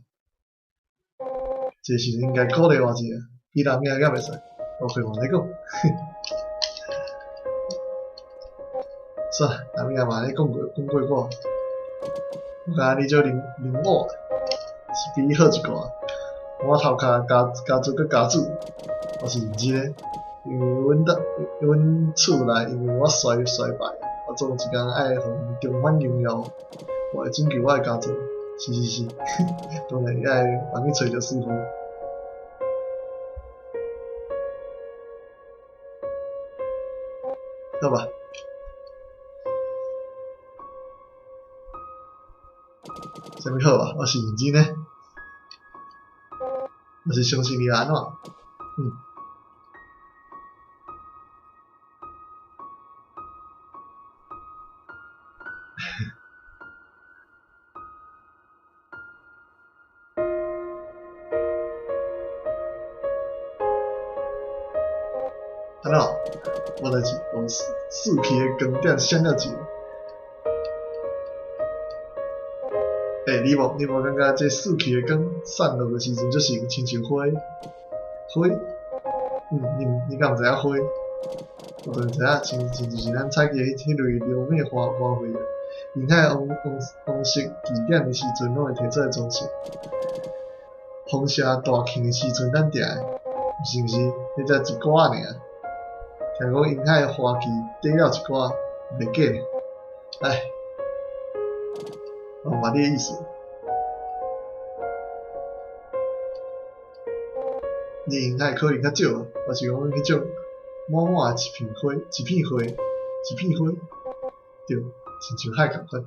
這時陣應該鼓勵我一下，比人命還袂使，我開話來講。算了，阿明嘛咧講過我，我感覺你足靈活，是比你好一寡。我頭殼家族閣家主，我是認真的，因為阮厝內，因為我衰敗，我總有一工愛予𪜶重返榮耀，我會拯救我的家族。是是是，當然愛幫去揣著師父。好吧。啥物好啊？我是認真的，我是相信你按怎？按怎？無代誌，我四期的光點閃了一下。你無感覺這四期的光散落的時陣，就是親像花花？你敢毋知影花？我當然知影，親像是咱採去的彼類龍馬花卉啊。𪜶喺黃色祭典的時陣，攏會提出來裝飾。風車大慶的時陣，咱定的，是毋是？彼才一寡爾。聽講𪜶遐花期短了一寡，袂假呢。唉，我明白你的意思。你應該可能較少啊，我是講彼種滿滿的一片花，一片花，一片花，對，親像海仝款，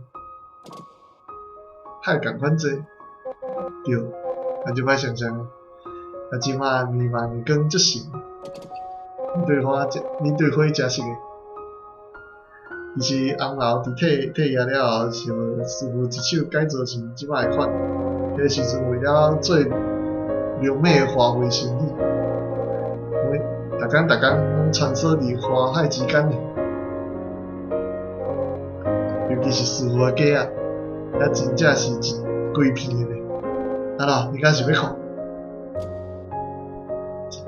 海仝款濟，對，啊就歹想像啊，啊這擺瀰漫的光足神，你對花誠熟的。其實紅樓佇退役了後，想師傅一手改造成這擺的款。彼時陣為了做龍馬的花卉生意，逐工逐工攏穿梭佇花海之間。尤其是師傅的雞仔，遐真正是一規片的呢。啊啦，你敢是欲看？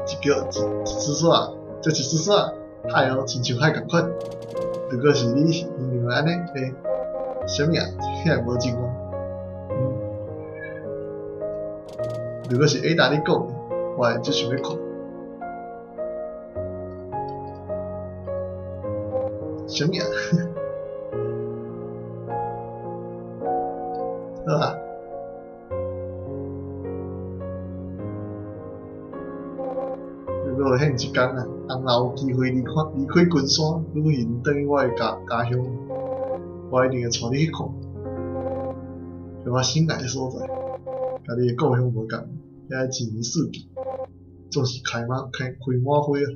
一腳一一支線，這一支線，海哦，親像海仝款。如果是你形容按呢，啥物啊？遐會無情況。如果是 Ada 你講的，我會足想欲看。啥物啊？好啊。如果有彼一天啊，紅樓有機會離開群山，旅行轉去我的家鄉，我一定會帶你去看，去我心愛的所在，佮你的故鄉無仝，遐一年四季總是開滿花啊！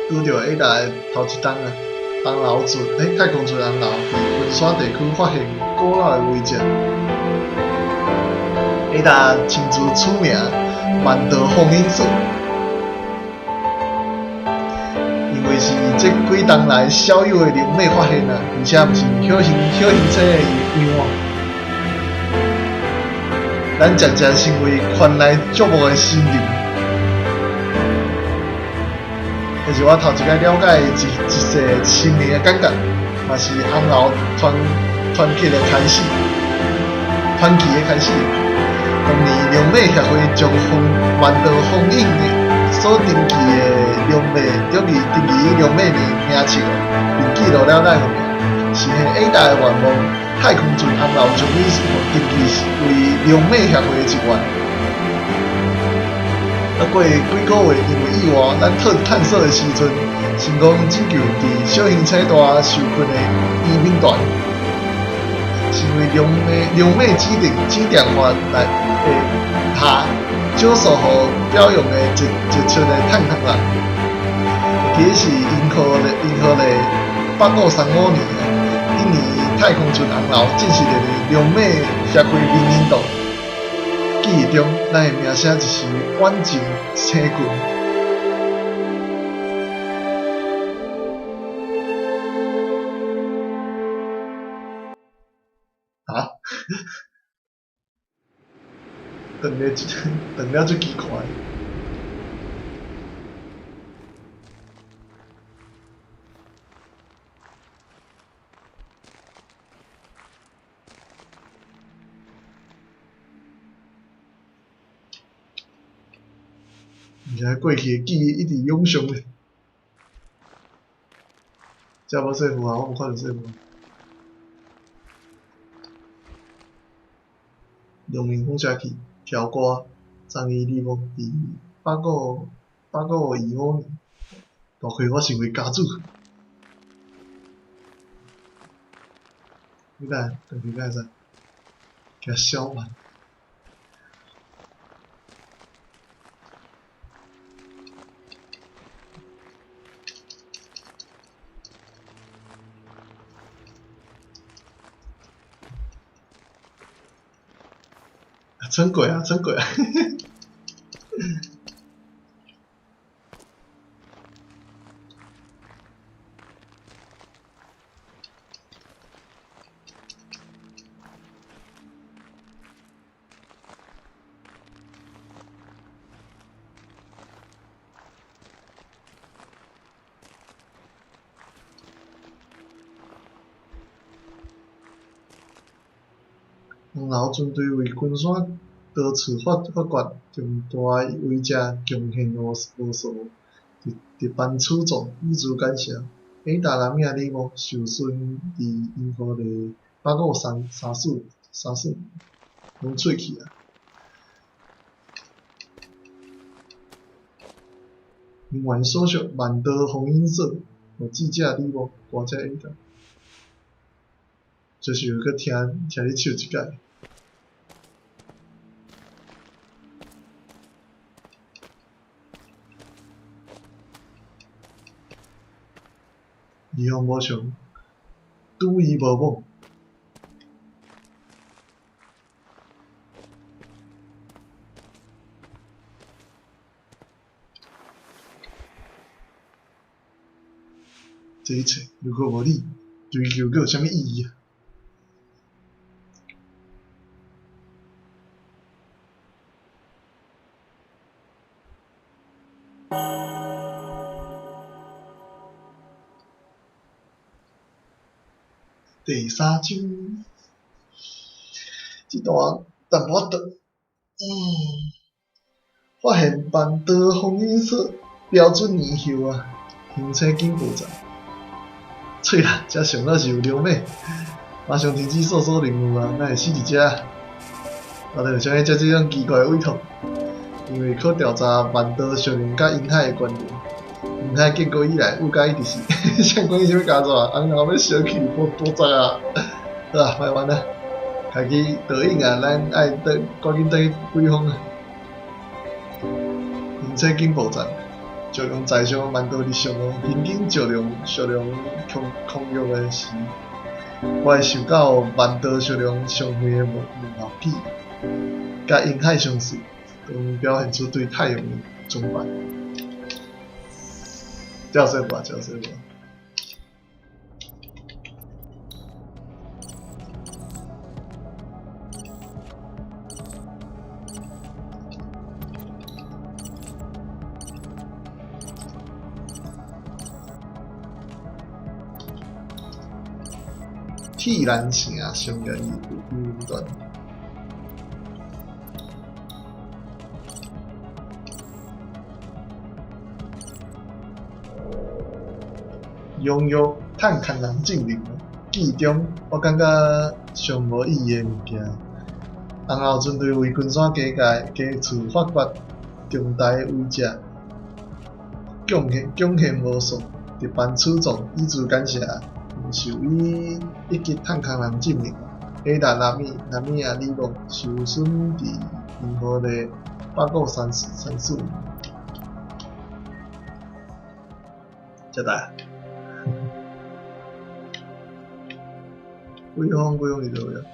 拄著 Ada 的頭一冬啊，紅樓船，太空船紅樓佇群山地區發現古老的遺跡。Ada 親自取名萬道風影所，因為是這幾冬來少有的靈媒發現啊，而且毋是小行星的樣啊。咱漸漸成為圈內矚目的新人。這是我頭一擺了解一世心靈的感覺，嘛是紅樓團結的開始，團結的開始。當年龍馬協會將萬道風影的所登記的龍馬，登記龍馬名冊，並記錄了咱的名，實現偉大的願望。太空船紅樓將伊登記為龍馬協會的一員。啊，過幾个月，因為意外，咱探索的時陣，成功拯救佇小行星大受困的移民團，成為龍馬指定法來的下少數予表揚的傑出的探險人。其實是銀河系8535年，彼年太空船紅樓正式列入龍馬協會名人堂。記憶中，咱的名聲就是遠近星群。啊？断了足奇怪。而且過去的記憶一直湧上咧。這無說服啊，我無看著說服。龍明放射器調歌，昨年禮物佇8525年，大開我成為家主。你看，轉去敢會使？加小慢。穿過啊，穿過啊！紅樓船隊為群山多次發掘重大遺跡貢獻無數，特頒此狀，以資感謝。埃達拉米亞里莫受损伫银河系八五三三四三四年，拢喙去啊！人员所属万道封印所，予记者李牧，歌者埃达。就是有阁听听你唱一摆。二方无常，拄伊无往。这一切如果无你，追求阁有啥物意义啊？第三章，這段淡薄仔長。發現萬道封印所標準年號啊，行車警報站。喙啦，這上好是有龍馬，馬上停止搜索任務啊，哪會死佇遮？到底為啥物接這種奇怪的委託？因為可調查萬道上林佮銀海的關聯。銀海建國以來，物價一直是，啥管伊啥物工作啊？紅頭欲燒去，無多雜啊！好啊，賣玩啊，開始導引啊，咱愛轉，趕緊轉去鬼峰啊！行車警報站，石龍在上萬道日常哦，行經石龍石龍空空域的時，我會受到萬道石龍上歲的問候語，佮銀海相似，當表現出對太陽的崇拜。這有說法，這有說法。鐵蘭城商業遊段。擁有探勘人證明，記憶中我感覺上無意義的物件。紅后船隊為昆山加蓋加厝發掘重大的遺跡，貢獻貢獻無數，特辦此狀以資感謝。授予一級探勘人證明。埃達拉米拉米亞里莫受損佇銀河系八五三三四年。遮大。鬼峰鬼峰佇佗位啊？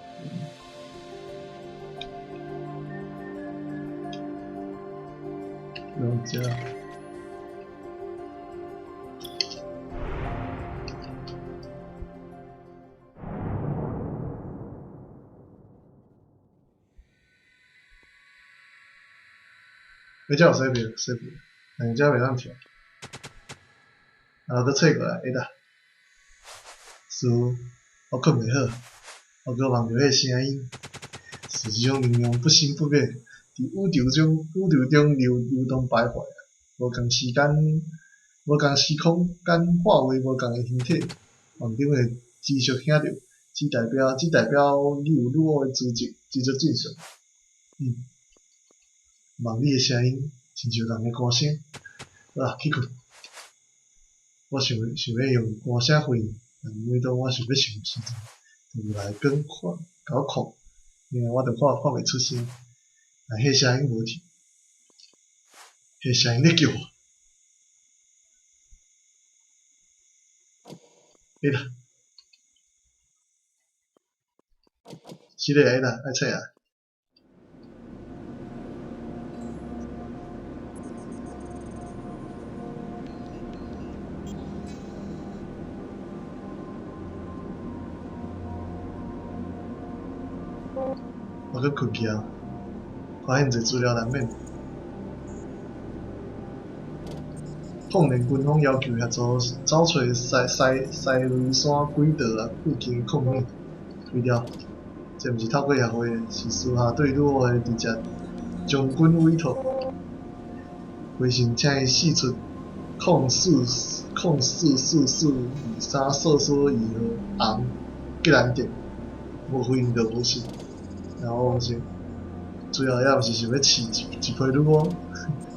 用遮。欸，這有洗袂？洗袂？但是這袂當跳。啊，閣揣過來，會啦。師傅，我睏袂好，我閣夢著彼个聲音，是這種能量不生不滅，佇宇宙中宇宙中流流動徘徊啊！無仝時間，無仝時空間化為無仝的形體，夢中的知識聽著，只代表你有女巫的資質，這足正常。夢裡的聲音，親像人的歌聲。好啊，去睏。我想想欲用歌聲回應，但每當我想欲唱的時陣，就有來管看，共我控，因為我就看看袂出聲。但彼聲音無停，彼聲音咧叫我。欸啦，是咧，欸啦，愛册啊。我閣睏去啊，發現一個資料難免。鳳林軍方要求協助找揣西西西雷山軌道啊附近的礦物，推掉。這毋是透過協會的，是私下對女巫的直接將軍委託。回信請伊釋出礦四044423索索二號紅吉蘭店，無回應就無信，然後我是最後也毋是想欲飼一批女巫，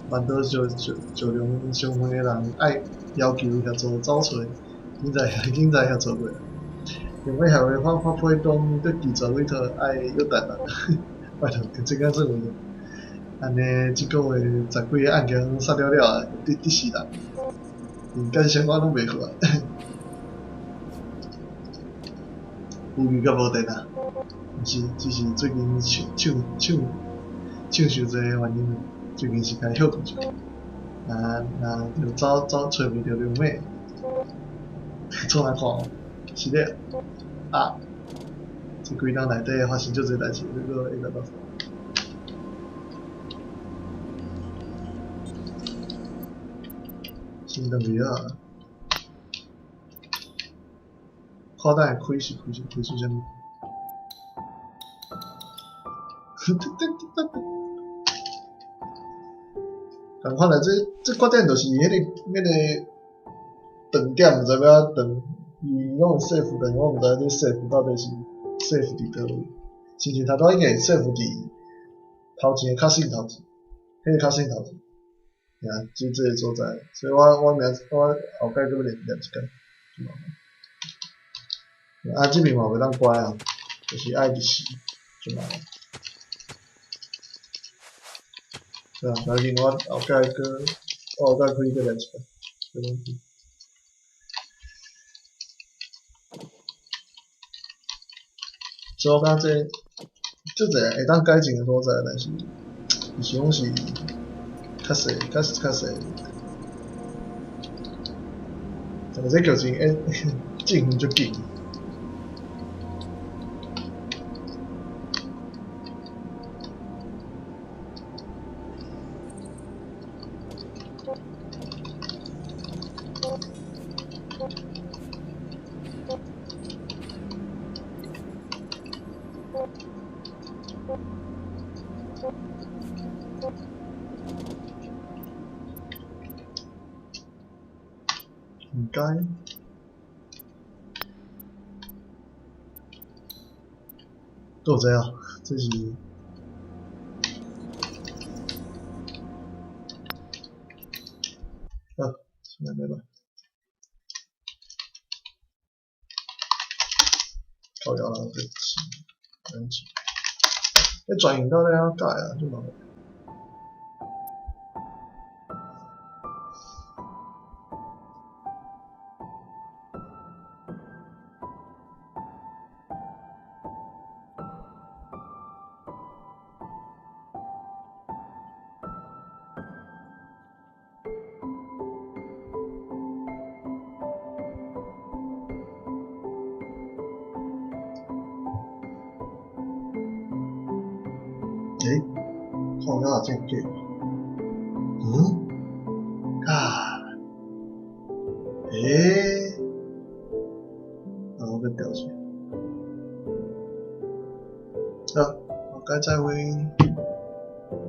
萬多石石石量上遠的人愛要求協助走揣，緊在協助過來。用欲協會發發批講，得拒絕委託愛約等啦，拜託，這敢算有按呢，這個月十幾个案件殺了了啊，得得死人，連感想我攏袂好啊。有氣甲無電啊，毋是，只是最近唱唱唱唱傷濟的原因，最近是該歇睏一下。若若著走走揣袂著龍尾，創來看，是咧，啊，這幾冬內底發生足濟代誌，你閣會甲到。先轉去啊！看等下開是開是開出啥物？仝款啦，這這決定就是彼個彼個斷點，毋知欲按斷，伊攏有 save，但是我毋知這 save 到底是 save 佇佗位。親像頭拄仔應該是 save 佇頭前的較新頭前，彼個較新頭前，爾，這這个所在，所以我我明我後蓋閣欲練練一工，就麻煩。啊，這邊嘛袂當關啊，就是愛一直試，就麻煩。對啊，無要緊，我後蓋閣我後蓋可以閣練一工，沒問題。所以我感覺這足濟會當改進的所在，但是就是講是較細、較較細。但是這劇情欸進行足緊。應該。閣有這啊，這是。啊，先按呢吧。靠腰啦，這是，安怎？欸，轉型到底按怎改啊？這麻煩。欸，靠腰這假？嗯？啊？欸？啊，我閣調一下。好，後蓋再會。